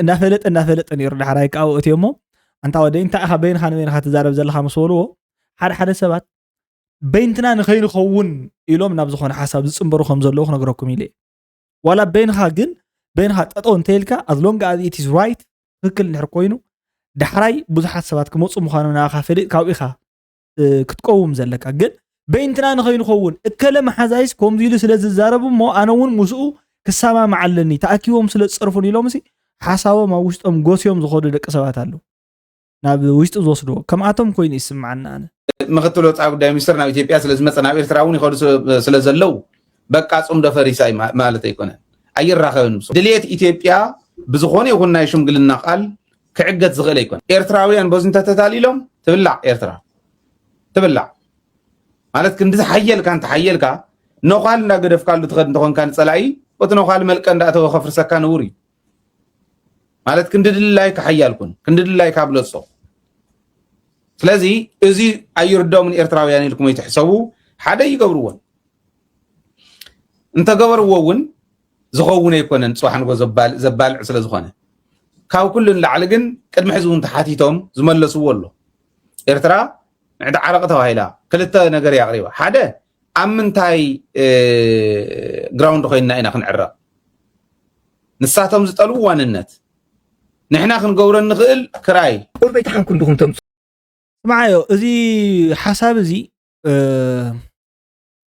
እንዳፈለጠ እንዳፈለጠ ነይሩ ዳሕራይ ከዓ እትዮ እሞ ኣንታ ወደይ እንታይ ኢኻ በይንኻ ንበይንኻ ትዛረብ ዘለኻ ምስ በልዎ ሓደ ሓደ ሰባት በይንትና ንኸይንኸውን ኢሎም ናብ ዝኾነ ሓሳብ ዝፅንበሩ ከም ዘለዉ ክነግረኩም ኢለ ዋላ በይንኻ ግን በይንኻ ጠጠው እንተይልካ፣ as long as it is right፣ ትክክል እንድሕር ኮይኑ፣ ዳሕራይ ብዙሓት ሰባት ክመፁ ምዃኑ ናኻ ፈሊጥ ካብኡ ኢኻ ክትቀውም ዘለካ። ግን በይንትና ንኸይንኸውን፣ እከለ መሓዛይስ ከምዚ ኢሉ ስለ ዝዛረብ እሞ ኣነ እውን ምስኡ ክሰማማዕ ኣለኒ፣ ተኣኪቦም ስለ ዝፀርፉን ኢሎም ሲ ሓሳቦም ኣብ ውሽጦም ጎስዮም ዝኸዱ ደቂ ሰባት ኣለዉ። ናብ ውሽጢ ዝወስድዎ ከምኣቶም ኮይኑ ይስምዓና ኣነ። ምክትል ወፃኢ ጉዳይ ሚኒስትር ናብ ኢትዮጵያ ስለ ዝመፀ ናብ ኤርትራ እውን ይኸዱ ስለ- ስለ ዘለዉ በቃ ፅምዶ ፈሪሳ እዩ ማ- ማለት ኣይኮነን። ኣይራኸብን ምስ ድልየት ኢትዮጵያ ብዝኾነ ይኹን ናይ ሽምግልና ቃል ክዕገት ዝኽእል ኣይኮነን። ኤርትራውያን በዚ እንተተታሊሎም ትብላዕ ኤርትራ ትብላዕ ማለት ክንዲ ዝሓየልካ እንተሓየልካ ነዃል እንዳገደፍካሉ ትኸድ እንተኾንካ ንፀላኢ በቲ ነዃል መልቀ እንዳእተወ ከፍርሰካ ንቡር እዩ። ማለት ክንዲ ድላይካ ሓያል ኩን፣ ክንዲ ድላይካ ብለጾ። ስለዚ እዚ ኣይርዶምን ኤርትራውያን ኢልኩም ኣይትሕሰቡ፣ ሓደ ይገብርዎን እንተገበርዎ እውን ዝኸውን ኣይኮነን። ፅባሕ ንጎ ዘባል- ዘባልዕ ስለ ዝኾነ ካብ ኩሉ ንላዕሊ ግን ቅድሚ ሕዚ እውን ተሓቲቶም ዝመለስዎ ኣሎ። ኤርትራ ምዕዲ ዓረቕ ተባሂላ ክልተ ነገር እያ ኣቕሪባ። ሓደ ኣብ ምንታይ ግራውንድ ኮይንና ኢና ክንዕረቕ? ንሳቶም ዝጠልቡ ዋንነት ንሕና ክንገብሮ እንኽእል ክራይ ቁርበይ ተሓንኩ እንዲኹም ተምፅኡ ስምዓዮ፣ እዚ ሓሳብ እዚ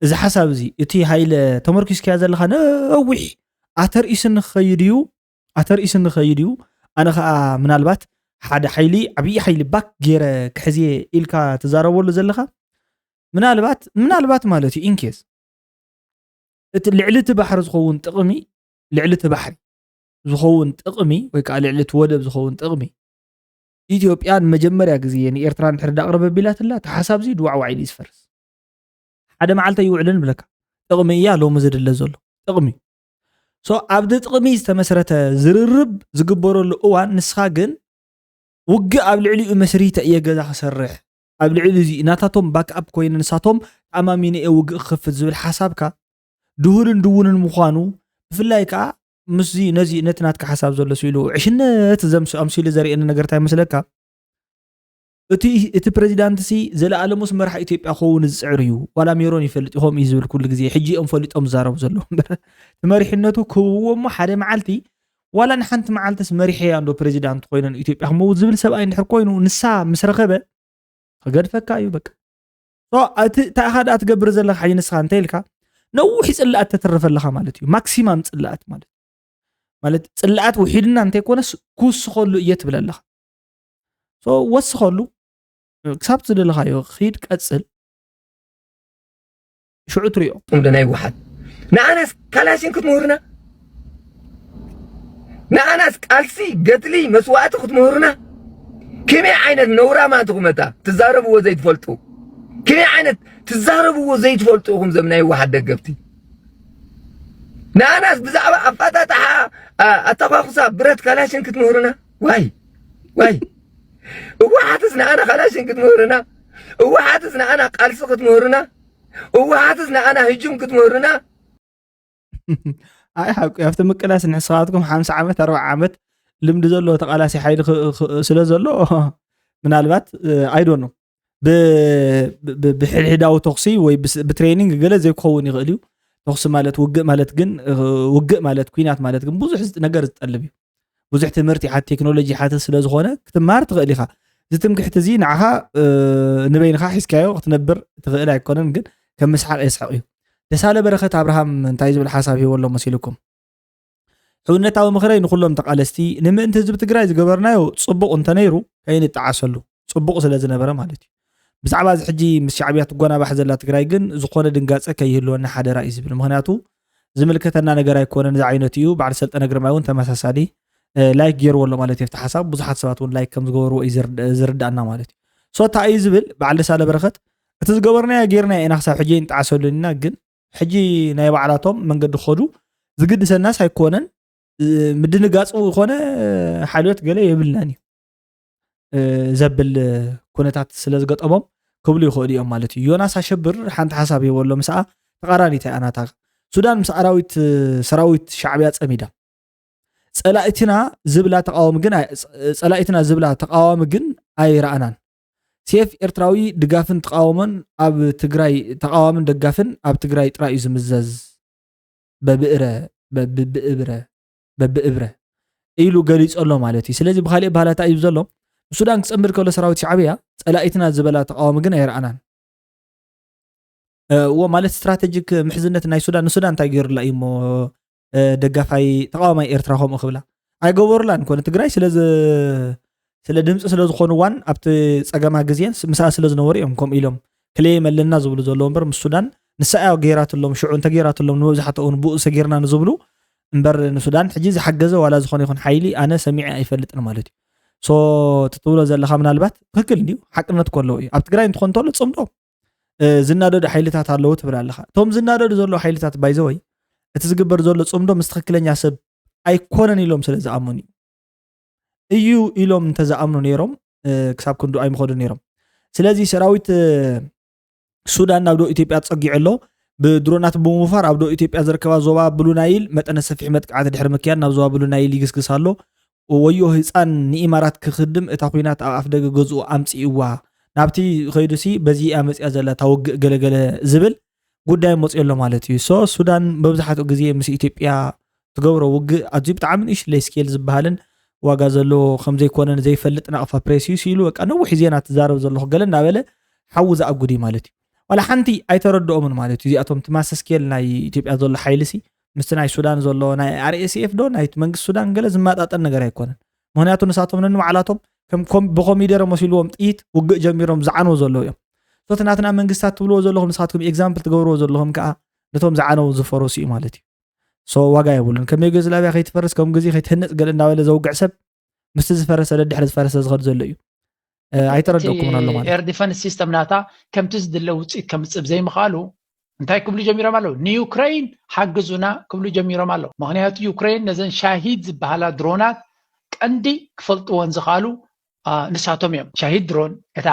እዚ ሓሳብ እዚ እቲ ሃይለ ተመርኪስካያ ዘለኻ ነዊሕ ኣተርኢሱ ንኸይድ እዩ ኣተርኢሱ ንኸይድ እዩ። ኣነ ከዓ ምናልባት ሓደ ሓይሊ ዓብዪ ሓይሊ ባክ ገይረ ክሕዝየ ኢልካ ትዛረበሉ ዘለኻ ምናልባት ምናልባት ማለት እዩ ኢንኬስ እቲ ልዕሊ እቲ ባሕሪ ዝኸውን ጥቕሚ ልዕሊ እቲ ባሕሪ ዝኸውን ጥቕሚ ወይ ከዓ ልዕሊ እቲ ወደብ ዝኸውን ጥቕሚ ኢትዮጵያ ንመጀመርያ ግዜ ንኤርትራ እንድሕር ዳቕረበ ቢላትላ እቲ ሓሳብ እዚ ድዋዕዋዕ ኢሉ እዩ ዝፈርስ። ሓደ መዓልቲ ኣይውዕልን ብለካ። ጥቕሚ እያ ሎሚ ዝድለ ዘሎ ጥቕሚ። ሶ ኣብቲ ጥቕሚ ዝተመስረተ ዝርርብ ዝግበረሉ እዋን ንስኻ ግን ውግእ ኣብ ልዕሊኡ መስሪተ እየ ገዛ ክሰርሕ ኣብ ልዕሊ እዚ ናታቶም ባክኣፕ ኮይነ ንሳቶም ተኣማሚነ እየ ውግእ ክኸፍት ዝብል ሓሳብካ ድሁልን ድውንን ምዃኑ ብፍላይ ከዓ ምስዚ ነዚ ነቲ ናትካ ሓሳብ ዘሎ ስኢሉ ዕሽነት ዘምስ- ኣምሲሉ ዘርእየኒ ነገር እንታይ መስለካ? እቲ እቲ ፕሬዚዳንት ሲ ዘለኣለሙስ መራሕ ኢትዮጵያ ክኸውን ዝፅዕር እዩ። ዋላ ሜሮን ይፈልጥ ይኾም እዩ ዝብል ኩሉ ግዜ ሕጂ እዮም ፈሊጦም ዝዛረቡ ዘለዉ እምበር እቲ መሪሕነቱ ክህብዎ እሞ ሓደ መዓልቲ ዋላ ንሓንቲ መዓልትስ መሪሐያ እንዶ ፕሬዚዳንት ኮይነ ንኢትዮጵያ ክመውት ዝብል ሰብኣይ እንድሕር ኮይኑ ንሳ ምስ ረኸበ ክገድፈካ እዩ በቃ። So፣ እቲ እንታይ ኢኻ ደኣ ትገብር ዘለኻ ሕጂ ንስኻ እንተ ኢልካ ነዊሕ ፅላኣት ተትርፍ ኣለኻ ማለት እዩ። ማክሲማም ፅላኣት ማለት ማለት ፅላኣት ውሒድና እንተይኮነስ ክውስኸሉ እየ ትብል ኣለኻ። So፣ ወስኸሉ ክሳብ ዝደለኻዮ ኺድ ቀፅል። ሽዑ ትሪኦ። ናይ ውሓት ንኣናስ ካላሽን ክትምህሩና ንኣናስ ቃልሲ ገድሊ መስዋእቲ ክትምህሩና ከመይ ዓይነት ነውራማት ኢኹም እታ ትዛረብዎ ዘይትፈልጡ ከመይ ዓይነት ትዛረብዎ ዘይትፈልጡ ኢኹም ዘም ናይ ውሓት ደገፍቲ ንኣናስ ብዛዕባ ኣፋጣጣሓ ኣተኳኩሳ ብረት ካላሽን ክትምህሩና ዋይ ዋይ እዋሓትስ ንኣና ካላሽን ክትምህሩና እዋሓትስ ንኣና ቃልሲ ክትምህሩና እዋሓትስ ንኣና ህጁም ክትምህሩና ኣይ ሓቂ ኣብቲ ምቅላስ ንስኻትኩም ሓምሳ ዓመት ኣርባዓ ዓመት ልምዲ ዘለዎ ተቃላሲ ሓይሊ ስለ ዘሎ ምናልባት ኣይዶኖ ብሕድሕዳዊ ተኩሲ ወይ ብትሬኒንግ ገለ ዘይክኸውን ይኽእል እዩ። ተኩሲ ማለት ውግእ ማለት ግን ውግእ ማለት ኩናት ማለት ግን ብዙሕ ነገር ዝጠልብ እዩ። ብዙሕ ትምህርቲ ይሓት ቴክኖሎጂ ይሓትት ስለ ዝኾነ ክትመሃር ትኽእል ኢኻ። እዚ ትምክሕቲ እዚ ንዓኻ ንበይንኻ ሒዝካዮ ክትነብር ትኽእል ኣይኮነን፣ ግን ከም ምስሓቕ የስሕቕ እዩ። ደሳለ በረኸት ኣብርሃም እንታይ ዝብል ሓሳብ ሂቦ ኣሎ መሲልኩም? ሕውነታዊ ምኽረይ ንኹሎም ተቓለስቲ፣ ንምእንቲ ህዝቢ ትግራይ ዝገበርናዮ ጽቡቕ እንተነይሩ ከይንጠዓሰሉ፣ ጽቡቕ ስለ ዝነበረ ማለት እዩ። ብዛዕባ እዚ ሕጂ ምስ ሻዕብያ ትጎናባሕ ዘላ ትግራይ ግን ዝኾነ ድንጋጸ ከይህልወና ሓደራ እዩ ዝብል። ምኽንያቱ ዝምልከተና ነገር ኣይኮነን ዝዓይነቱ እዩ። በዓል ሰልጠነ ግርማይ እውን ተመሳሳሊ ላይክ ገይርዎ ኣሎ ማለት እዩ። ኣብቲ ሓሳብ ብዙሓት ሰባት እውን ላይክ ከም ዝገበርዎ እዩ ዝርዳእና ማለት እዩ። ሶታ እዩ ዝብል በዓል ደሳለ በረኸት እቲ ዝገበርናዮ ጌርና ኢና ክሳብ ሕጂ ይንጠዓሰሉ ኢና ግን ሕጂ ናይ ባዕላቶም መንገዲ ክኸዱ ዝግድሰናስ ኣይኮነን። ምድንጋፅ ዝኾነ ሓልዮት ገለ የብልናን እዩ ዘብል ኩነታት ስለ ዝገጠሞም ክብሉ ይኽእሉ እዮም ማለት እዩ። ዮናስ ኣሸብር ሓንቲ ሓሳብ ሂቦ ኣሎ፣ ምስኣ ተቓራኒት እያ ናታ። ሱዳን ምስ ኣራዊት ሰራዊት ሻዕብያ ፀሚዳ ፀላኢትና ዝብላ ተቃዋሚ ግን ኣይ- ፀላኢትና ዝብላ ተቃዋሚ ግን ኣይረኣናን። ሴፍ ኤርትራዊ ድጋፍን ተቃውሞን ኣብ ትግራይ ተቃዋምን ደጋፍን ኣብ ትግራይ ጥራይ እዩ ዝምዘዝ። በብእረ በብብእብረ በብእብረ ኢሉ ገሊጹ ኣሎ ማለት እዩ። ስለዚ ብኻሊእ ባህላታ እዩ ዘሎ። ሱዳን ክጸንብር ከሎ ሰራዊት ሻዕብያ ጸላኢትና ዝበላ ተቃዋሚ ግን ኣይረኣናን። እዎ ማለት ስትራቴጂክ ምሕዝነት ናይ ሱዳን ንሱዳን እንታይ ገይሩላ እዩ እሞ ደጋፋይ ተቃዋማይ ኤርትራ ከምኡ ክብላ ኣይገበሩላን ኮነ ትግራይ ስለ ስለ ድምፂ ስለ ዝኾኑ ዋን ኣብቲ ፀገማ ግዜን ምስኣ ስለ ዝነበሩ እዮም ከምኡ ኢሎም ክሌም ኣለና ዝብሉ ዘለዉ እምበር ምስ ሱዳን ንሳ እያ ገይራትሎም ሽዑ እንተ ገይራትሎም ንመብዛሕትኡ እውን ብኡ ሰጊርና ንዝብሉ እምበር ንሱዳን ሕጂ ዝሓገዘ ዋላ ዝኾነ ይኹን ሓይሊ ኣነ ሰሚዐ ኣይፈልጥን ማለት እዩ። ሶ ትትብሎ ዘለኻ ምናልባት ትክክል እንዲዩ ሓቅነት ኮለዎ እዩ ኣብ ትግራይ እንትኾን እንተሎ ፅምዶ ዝናደዱ ሓይልታት ኣለዉ ትብል ኣለኻ። እቶም ዝናደዱ ዘለዉ ሓይልታት ባይዘወይ እቲ ዝግበር ዘሎ ፅምዶ ምስ ትክክለኛ ሰብ ኣይኮነን ኢሎም ስለ ዝኣምኑ እዩ። እዩ ኢሎም እንተዝኣምኑ ነይሮም ክሳብ ክንዱ ኣይምኸዱ ነይሮም። ስለዚ ሰራዊት ሱዳን ናብ ዶ ኢትዮጵያ ተፀጊዑ ኣሎ። ብድሮናት ብምውፋር ኣብ ዶ ኢትዮጵያ ዝርከባ ዞባ ብሉ ናይል መጠነ ሰፊሕ መጥቃዕቲ ድሕሪ ምክያድ ናብ ዞባ ብሉ ናይል ይግስግስ ኣሎ። ወዮ ህፃን ንኢማራት ክኽድም እታ ኩናት ኣብ ኣፍ ደገ ገዝኡ ኣምፅእዋ ናብቲ ከይዱሲ በዚ እያ መፅያ ዘላ እታ ውግእ ገለገለ ዝብል ጉዳይ መፅዮ ኣሎ ማለት እዩ። ሶ ሱዳን መብዛሕትኡ ግዜ ምስ ኢትዮጵያ ትገብሮ ውግእ ኣዝዩ ብጣዕሚ ንእሽለይ ስኬል ዝበሃልን ዋጋ ዘለዎ ከምዘይኮነን ዘይፈልጥ ናቕፋ ፕሬስ እዩ ሲሉ በቃ ነዊሕ ዜና ትዛረብ ዘለኹ ገለ እናበለ ሓዊ ዝኣጉድ እዩ ማለት እዩ። ዋላ ሓንቲ ኣይተረድኦምን ማለት እዩ። እዚኣቶም እቲ ማሰ ስኬል ናይ ኢትዮጵያ ዘሎ ሓይሊ ሲ ምስቲ ናይ ሱዳን ዘሎ ናይ ኣርኤስኤፍ ዶ ናይ መንግስቲ ሱዳን ገለ ዝመጣጠን ነገር ኣይኮነን። ምክንያቱ ንሳቶም ነንባዕላቶም ከም ኮም- ብኮሚደረ መሲልዎም ጥይት ውግእ ጀሚሮም ዝዓነው ዘለዉ እዮም። ሶ እቲ ናትና መንግስታት ትብልዎ ዘለኹም ንስኻትኩም ኤግዛምፕል ትገብርዎ ዘለኹም ከዓ ነቶም ዝዓነው ዝፈረሱ እዩ ማለት እዩ። ሶ ዋጋ የብሉን። ከም ዩጎዝላቪያ ከይትፈርስ ከም ግዜ ከይትህነፅ ገለ እናበለ ዘውግዕ ሰብ ምስቲ ዝፈረሰ ደድሕሪ ዝፈረሰ ዝኸድ ዘሎ እዩ። ኣይተረደኩምን ኣሎ ማለት ኤር ዲፈንስ ሲስተም ናታ ከምቲ ዝድለ ውፅኢት ከምፅእ ብዘይምኽኣሉ እንታይ ክብሉ ጀሚሮም ኣለዉ? ንዩክረይን ሓግዙና ክብሉ ጀሚሮም ኣለዉ። ምክንያቱ ዩክረይን ነዘን ሻሂድ ዝበሃላ ድሮናት ቀንዲ ክፈልጥወን ዝኽኣሉ ንሳቶም እዮም። ሻሂድ ድሮን እታ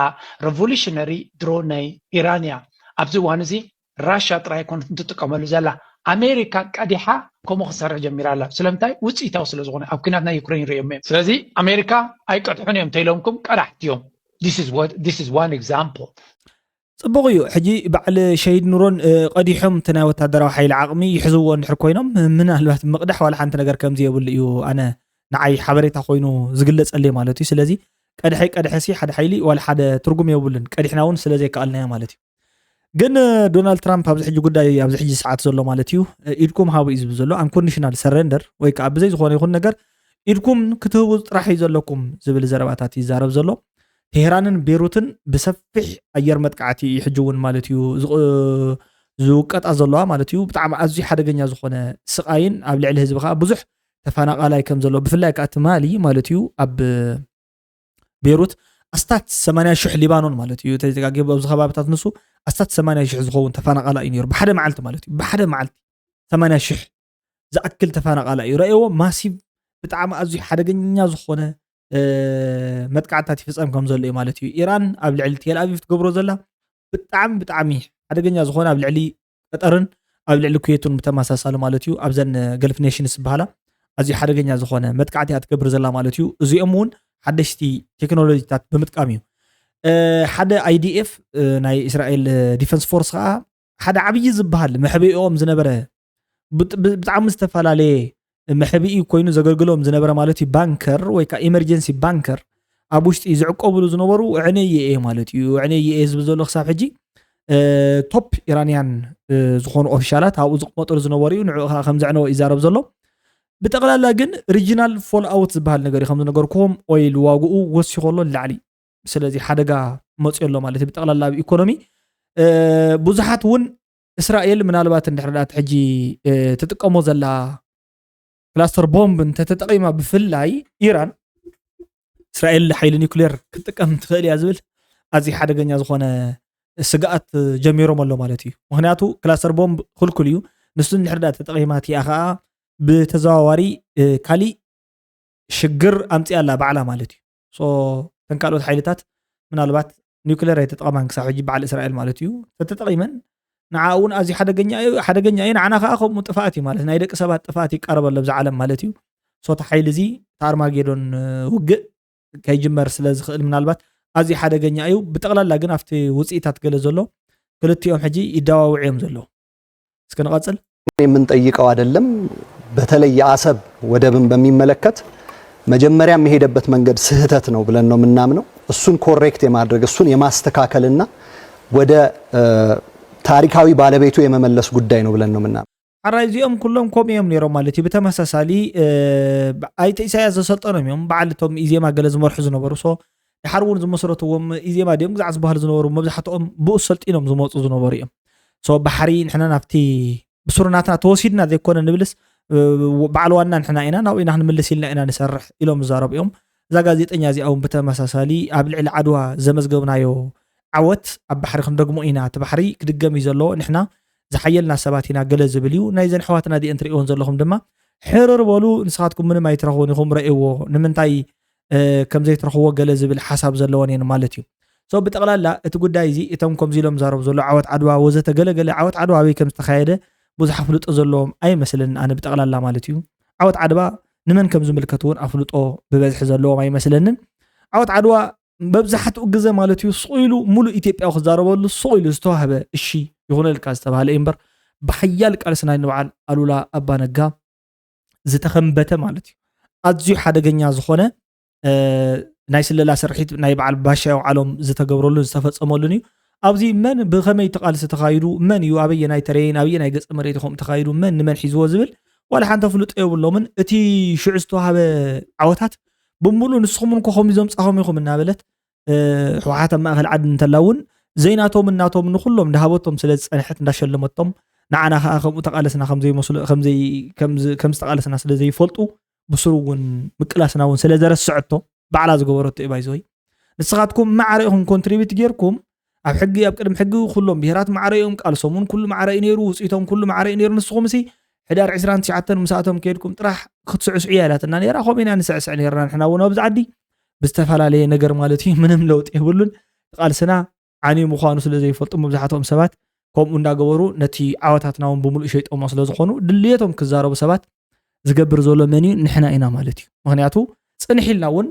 ሬቮሉሽነሪ ድሮን ናይ ኢራን እያ። ኣብዚ እዋን እዚ ራሻ ጥራይ ኣይኮነት እንትጥቀመሉ ዘላ ኣሜሪካ ቀዲሓ ከምኡ ክሰርሕ ጀሚራ ኣላ። ስለምንታይ? ውፅኢታዊ ስለ ዝኾነ ኣብ ኩናት ናይ ዩክሬን ርእዮም እዮም። ስለዚ ኣሜሪካ ኣይቀድሑን እዮም ተኢሎምኩም ቀዳሕቲ እዮም። This is one example። ፅቡቕ እዩ። ሕጂ በዓል ሸሂድ ኑሮን ቀዲሖም እቲ ናይ ወታደራዊ ሓይሊ ዓቕሚ ይሕዝዎ እንድሕር ኮይኖም ምናልባት ምቕዳሕ ዋላ ሓንቲ ነገር ከምዚ የብሉ እዩ። ኣነ ንዓይ ሓበሬታ ኮይኑ ዝግለፀለይ ማለት እዩ። ስለዚ ቀድሐይ ቀድሐ ሲ ሓደ ሓይሊ ዋላ ሓደ ትርጉም የብሉን። ቀዲሕና እውን ስለ ዘይከኣልናዮ ማለት እዩ። ግን ዶናልድ ትራምፕ ኣብዚ ሕጂ ጉዳይ ኣብዚ ሕጂ ሰዓት ዘሎ ማለት እዩ ኢድኩም ሃቡ እዩ ዝብል ዘሎ። ኣንኮንዲሽናል ሰረንደር ወይ ከዓ ብዘይ ዝኾነ ይኹን ነገር ኢድኩም ክትህቡ ጥራሕ እዩ ዘለኩም ዝብል ዘረባታት ይዛረብ ዘሎ። ቴህራንን ቤሩትን ብሰፊሕ ኣየር መጥቃዕቲ እዩ ሕጂ እውን ማለት እዩ ዝውቀጣ ዘለዋ ማለት እዩ። ብጣዕሚ ኣዝዩ ሓደገኛ ዝኾነ ስቓይን ኣብ ልዕሊ ህዝቢ ከዓ ብዙሕ ተፈናቓላይ ከም ዘሎ ብፍላይ ከዓ ትማሊ ማለት እዩ ኣብ ቤሩት ኣስታት ሰማንያ ሽሕ ሊባኖን ማለት እዩ ተዘጋጊቡ ኣብዚ ከባብታት ንሱ ኣስታት ሰማንያ ሽሕ ዝኸውን ተፈናቓላ እዩ ነይሩ ብሓደ መዓልቲ ማለት እዩ ብሓደ መዓልቲ ሰማንያ ሽሕ ዝኣክል ተፈናቓላ እዩ ረእዎ ማሲቭ ብጣዕሚ ኣዝዩ ሓደገኛ ዝኾነ መጥቃዕታት ይፍፀም ከም ዘሎ እዩ ማለት እዩ ኢራን ኣብ ልዕሊ ቴል ኣቪቭ ትገብሮ ዘላ ብጣዕሚ ብጣዕሚ ሓደገኛ ዝኾነ ኣብ ልዕሊ ቀጠርን ኣብ ልዕሊ ኩዌቱን ብተመሳሳሊ ማለት እዩ ኣብዘን ገልፍ ኔሽንስ ዝበሃላ ኣዝዩ ሓደገኛ ዝኾነ መጥቃዕቲ እያ ትገብር ዘላ ማለት እዩ። እዚኦም እውን ሓደሽቲ ቴክኖሎጂታት ብምጥቃም እዩ። ሓደ ኣይዲኤፍ ናይ እስራኤል ዲፈንስ ፎርስ ከዓ ሓደ ዓብዪ ዝበሃል መሕብኦም ዝነበረ ብጣዕሚ ዝተፈላለየ መሕብኢ ኮይኑ ዘገልግሎም ዝነበረ ማለት እዩ ባንከር ወይ ከዓ ኢመርጀንሲ ባንከር ኣብ ውሽጢ ዝዕቀብሉ ዝነበሩ ዕነየ እየ ማለት እዩ። ዕነየ እየ ዝብል ዘሎ ክሳብ ሕጂ ቶፕ ኢራንያን ዝኾኑ ኦፊሻላት ኣብኡ ዝቕመጠሉ ዝነበሩ እዩ። ንዕኡ ከዓ ከም ዘዕነዎ ይዛረብ ዘሎ። ብጠቕላላ ግን ሪጂናል ፎል ኣውት ዝበሃል ነገር እዩ። ከም ዝነገርኩዎም ኦይል ዋግኡ ወሲኾ ኣሎ ንላዕሊ። ስለዚ ሓደጋ መፅዮ ኣሎ ማለት እዩ። ብጠቕላላ ኣብ ኢኮኖሚ ብዙሓት እውን እስራኤል ምናልባት እንድሕር ዳት ሕጂ ትጥቀሞ ዘላ ክላስተር ቦምብ እንተተጠቒማ ብፍላይ ኢራን እስራኤል ሓይሊ ኒውክሌር ክትጥቀም ትኽእል እያ ዝብል ኣዝዩ ሓደገኛ ዝኾነ ስግኣት ጀሚሮም ኣሎ ማለት እዩ። ምክንያቱ ክላስተር ቦምብ ክልኩል እዩ። ንሱ እንድሕር ዳ ተጠቒማ እቲኣ ከዓ ብተዘዋዋሪ ካሊእ ሽግር ኣምፅያ ኣላ ባዕላ ማለት እዩ። ሶ እተን ካልኦት ሓይልታት ምናልባት ኒውክሌር ኣይተጠቐማን ክሳብ ሕጂ በዓል እስራኤል ማለት እዩ። ተተጠቒመን ንዓ እውን ኣዝዩ ሓደገኛ እዩ ሓደገኛ እዩ ንዓና ከዓ ከምኡ ጥፋኣት እዩ ማለት ናይ ደቂ ሰባት ጥፋኣት ይቃረብ ኣሎ ብዛ ዓለም ማለት እዩ። ሶ እቲ ሓይሊ እዚ እቲ ኣርማጌዶን ውግእ ከይጅመር ስለ ዝኽእል ምናልባት ኣዝዩ ሓደገኛ እዩ። ብጠቕላላ ግን ኣብቲ ውፅኢታት ገለ ዘሎ ክልቲኦም ሕጂ ይደዋውዑ እዮም ዘለዉ። እስኪ ንቐፅል። የምንጠይቀው አይደለም። በተለይ የአሰብ ወደብን በሚመለከት መጀመሪያ የሚሄደበት መንገድ ስህተት ነው ብለን ነው የምናምነው። እሱን ኮሬክት የማድረግ እሱን የማስተካከልና ወደ ታሪካዊ ባለቤቱ የመመለስ ጉዳይ ነው ብለን ነው የምናምነው። ሓራይ እዚኦም ኩሎም ከምኡ እዮም ነይሮም ማለት እዩ። ብተመሳሳሊ ኣይተ ኢሳያስ ዘሰልጠኖም እዮም በዓል እቶም ኢዜማ ገለ ዝመርሑ ዝነበሩ። ሶ ድሓር እውን ዝመስረትዎም ኢዜማ ድዮም ግዛዕ ዝበሃሉ ዝነበሩ፣ መብዛሕትኦም ብኡ ሰልጢኖም ዝመፁ ዝነበሩ እዮም። ሶ ባሕሪ ንሕና ናብቲ ብስሩ ናትና ተወሲድና ዘይኮነ ንብልስ፣ በዓል ዋና ንሕና ኢና፣ ናብኡ ኢና ክንምልስ ኢልና ኢና ንሰርሕ ኢሎም ዝዛረቡ እዮም። እዛ ጋዜጠኛ እዚኣ እውን ብተመሳሳሊ ኣብ ልዕሊ ዓድዋ ዘመዝገብናዮ ዓወት ኣብ ባሕሪ ክንደግሞ ኢና፣ እቲ ባሕሪ ክድገም እዩ ዘለዎ፣ ንሕና ዝሓየልና ሰባት ኢና ገለ ዝብል እዩ። ናይዘን ኣሕዋትና ዲኤን ትርእይዎን ዘለኹም ድማ ሕርር በሉ፣ ንስኻትኩም ምንም ኣይትረኽቡን ኢኹም፣ ረእይዎ፣ ንምንታይ ከም ዘይትረኽብዎ ገለ ዝብል ሓሳብ ዘለወን እየን ማለት እዩ። ሶ ብጠቕላላ እቲ ጉዳይ እዚ እቶም ከምዚ ኢሎም ዛረቡ ዘሎ ዓወት ዓድዋ ወዘተ ገለገለ ዓወት ዓድዋ ኣበይ ከም ዝተኻየደ ብዙሕ ኣፍልጦ ዘለዎም ኣይመስልን ኣነ ብጠቕላላ ማለት እዩ። ዓወት ዓድዋ ንመን ከም ዝምልከት እውን ኣፍልጦ ብበዝሒ ዘለዎም ኣይመስለንን። ዓወት ዓድዋ መብዛሕትኡ ግዘ ማለት እዩ ስቕ ኢሉ ሙሉእ ኢትዮጵያዊ ክዛረበሉ ስቕ ኢሉ ዝተዋህበ እሺ ይኹነልካ ዝተባህለ እዩ እምበር ብሓያል ቃልሲ ናይ ንበዓል ኣሉላ ኣባነጋ ዝተኸንበተ ማለት እዩ። ኣዝዩ ሓደገኛ ዝኾነ ናይ ስለላ ስርሒት ናይ በዓል ባሻ የውዓሎም ዝተገብረሉን ዝተፈፀመሉን እዩ። ኣብዚ መን ብኸመይ እቲ ቃልሲ ተኻይዱ፣ መን እዩ ኣበየናይ ተረይን ኣበየናይ ገፀ መሬት ከምኡ ተኻይዱ፣ መን ንመን ሒዝዎ ዝብል ዋላ ሓንቲ ኣፍልጦ የብሎምን። እቲ ሽዑ ዝተዋሃበ ዓወታት ብምሉእ ንስኹም እንኮ ከምኡ ዘምፃኹም ኢኹም እናበለት ህወሓት ኣብ ማእኸል ዓዲ እንተላ እውን ዘይናቶም እናቶም ንኩሎም እንዳሃበቶም ስለ ዝፀንሐት እንዳሸለመቶም ንዓና ከዓ ከምኡ ተቃለስና ከም ዝተቃለስና ስለ ዘይፈልጡ ብስሩ እውን ምቅላስና እውን ስለ ዘረስዐቶ ባዕላ ዝገበረቶ እዩ ባይዘወይ። ንስኻትኩም ማዕረ ኢኹም ኮንትሪቢት ጌርኩም ኣብ ሕጊ ኣብ ቅድሚ ሕጊ ኩሎም ብሄራት ማዕረ እዮም፣ ቃልሶም እውን ኩሉ ማዕረ እዩ ነይሩ፣ ውፅኢቶም ኩሉ ማዕረ እዩ ነይሩ። ንስኹም ሲ ሕዳር ዕስራን ትሽዓተን ምሳእቶም ከይድኩም ጥራሕ ክትስዕስዑ እያ ኢላትና ነይራ። ከምኡ ኢና ንስዕስዕ ነይርና ንሕና እውን ኣብዚ ዓዲ ብዝተፈላለየ ነገር ማለት እዩ። ምንም ለውጢ የብሉን። ቃልስና ዓንዩ ምዃኑ ስለ ዘይፈልጡ መብዛሕትኦም ሰባት ከምኡ እንዳገበሩ ነቲ ዓወታትና እውን ብምሉእ ሸይጦሞ ስለ ዝኾኑ ድልየቶም ክዛረቡ ሰባት ዝገብር ዘሎ መን እዩ? ንሕና ኢና ማለት እዩ። ምክንያቱ ፅንሕ ኢልና እውን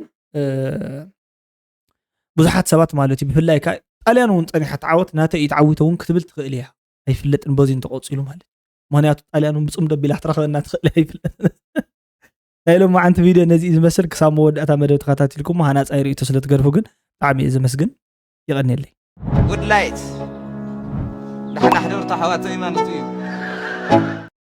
ብዙሓት ሰባት ማለት እዩ ብፍላይ ከዓ ጣልያን እውን ፀኒሓ ትዓወት ናተይ እዩ ተዓዊተ እውን ክትብል ትኽእል እያ። ኣይፍለጥን በዚ እንተቆፂሉ ማለት ምክንያቱ ጣልያን እውን ብፅምዶ ቢላ ክትረኽበና ትኽእል ኣይፍለጥን። ናይ ሎማዓንቲ ቪድዮ ነዚ እዩ ዝመስል። ክሳብ መወዳእታ መደብ ተኸታቲልኩም ሃናፃይ ርእይቶ ስለ ትገርፉ ግን ብጣዕሚ እየ ዘመስግን። የቐንየለይ። ጉድ ላይት ደሕና ሕደሩ ኣሕዋተይ ማለት እዩ።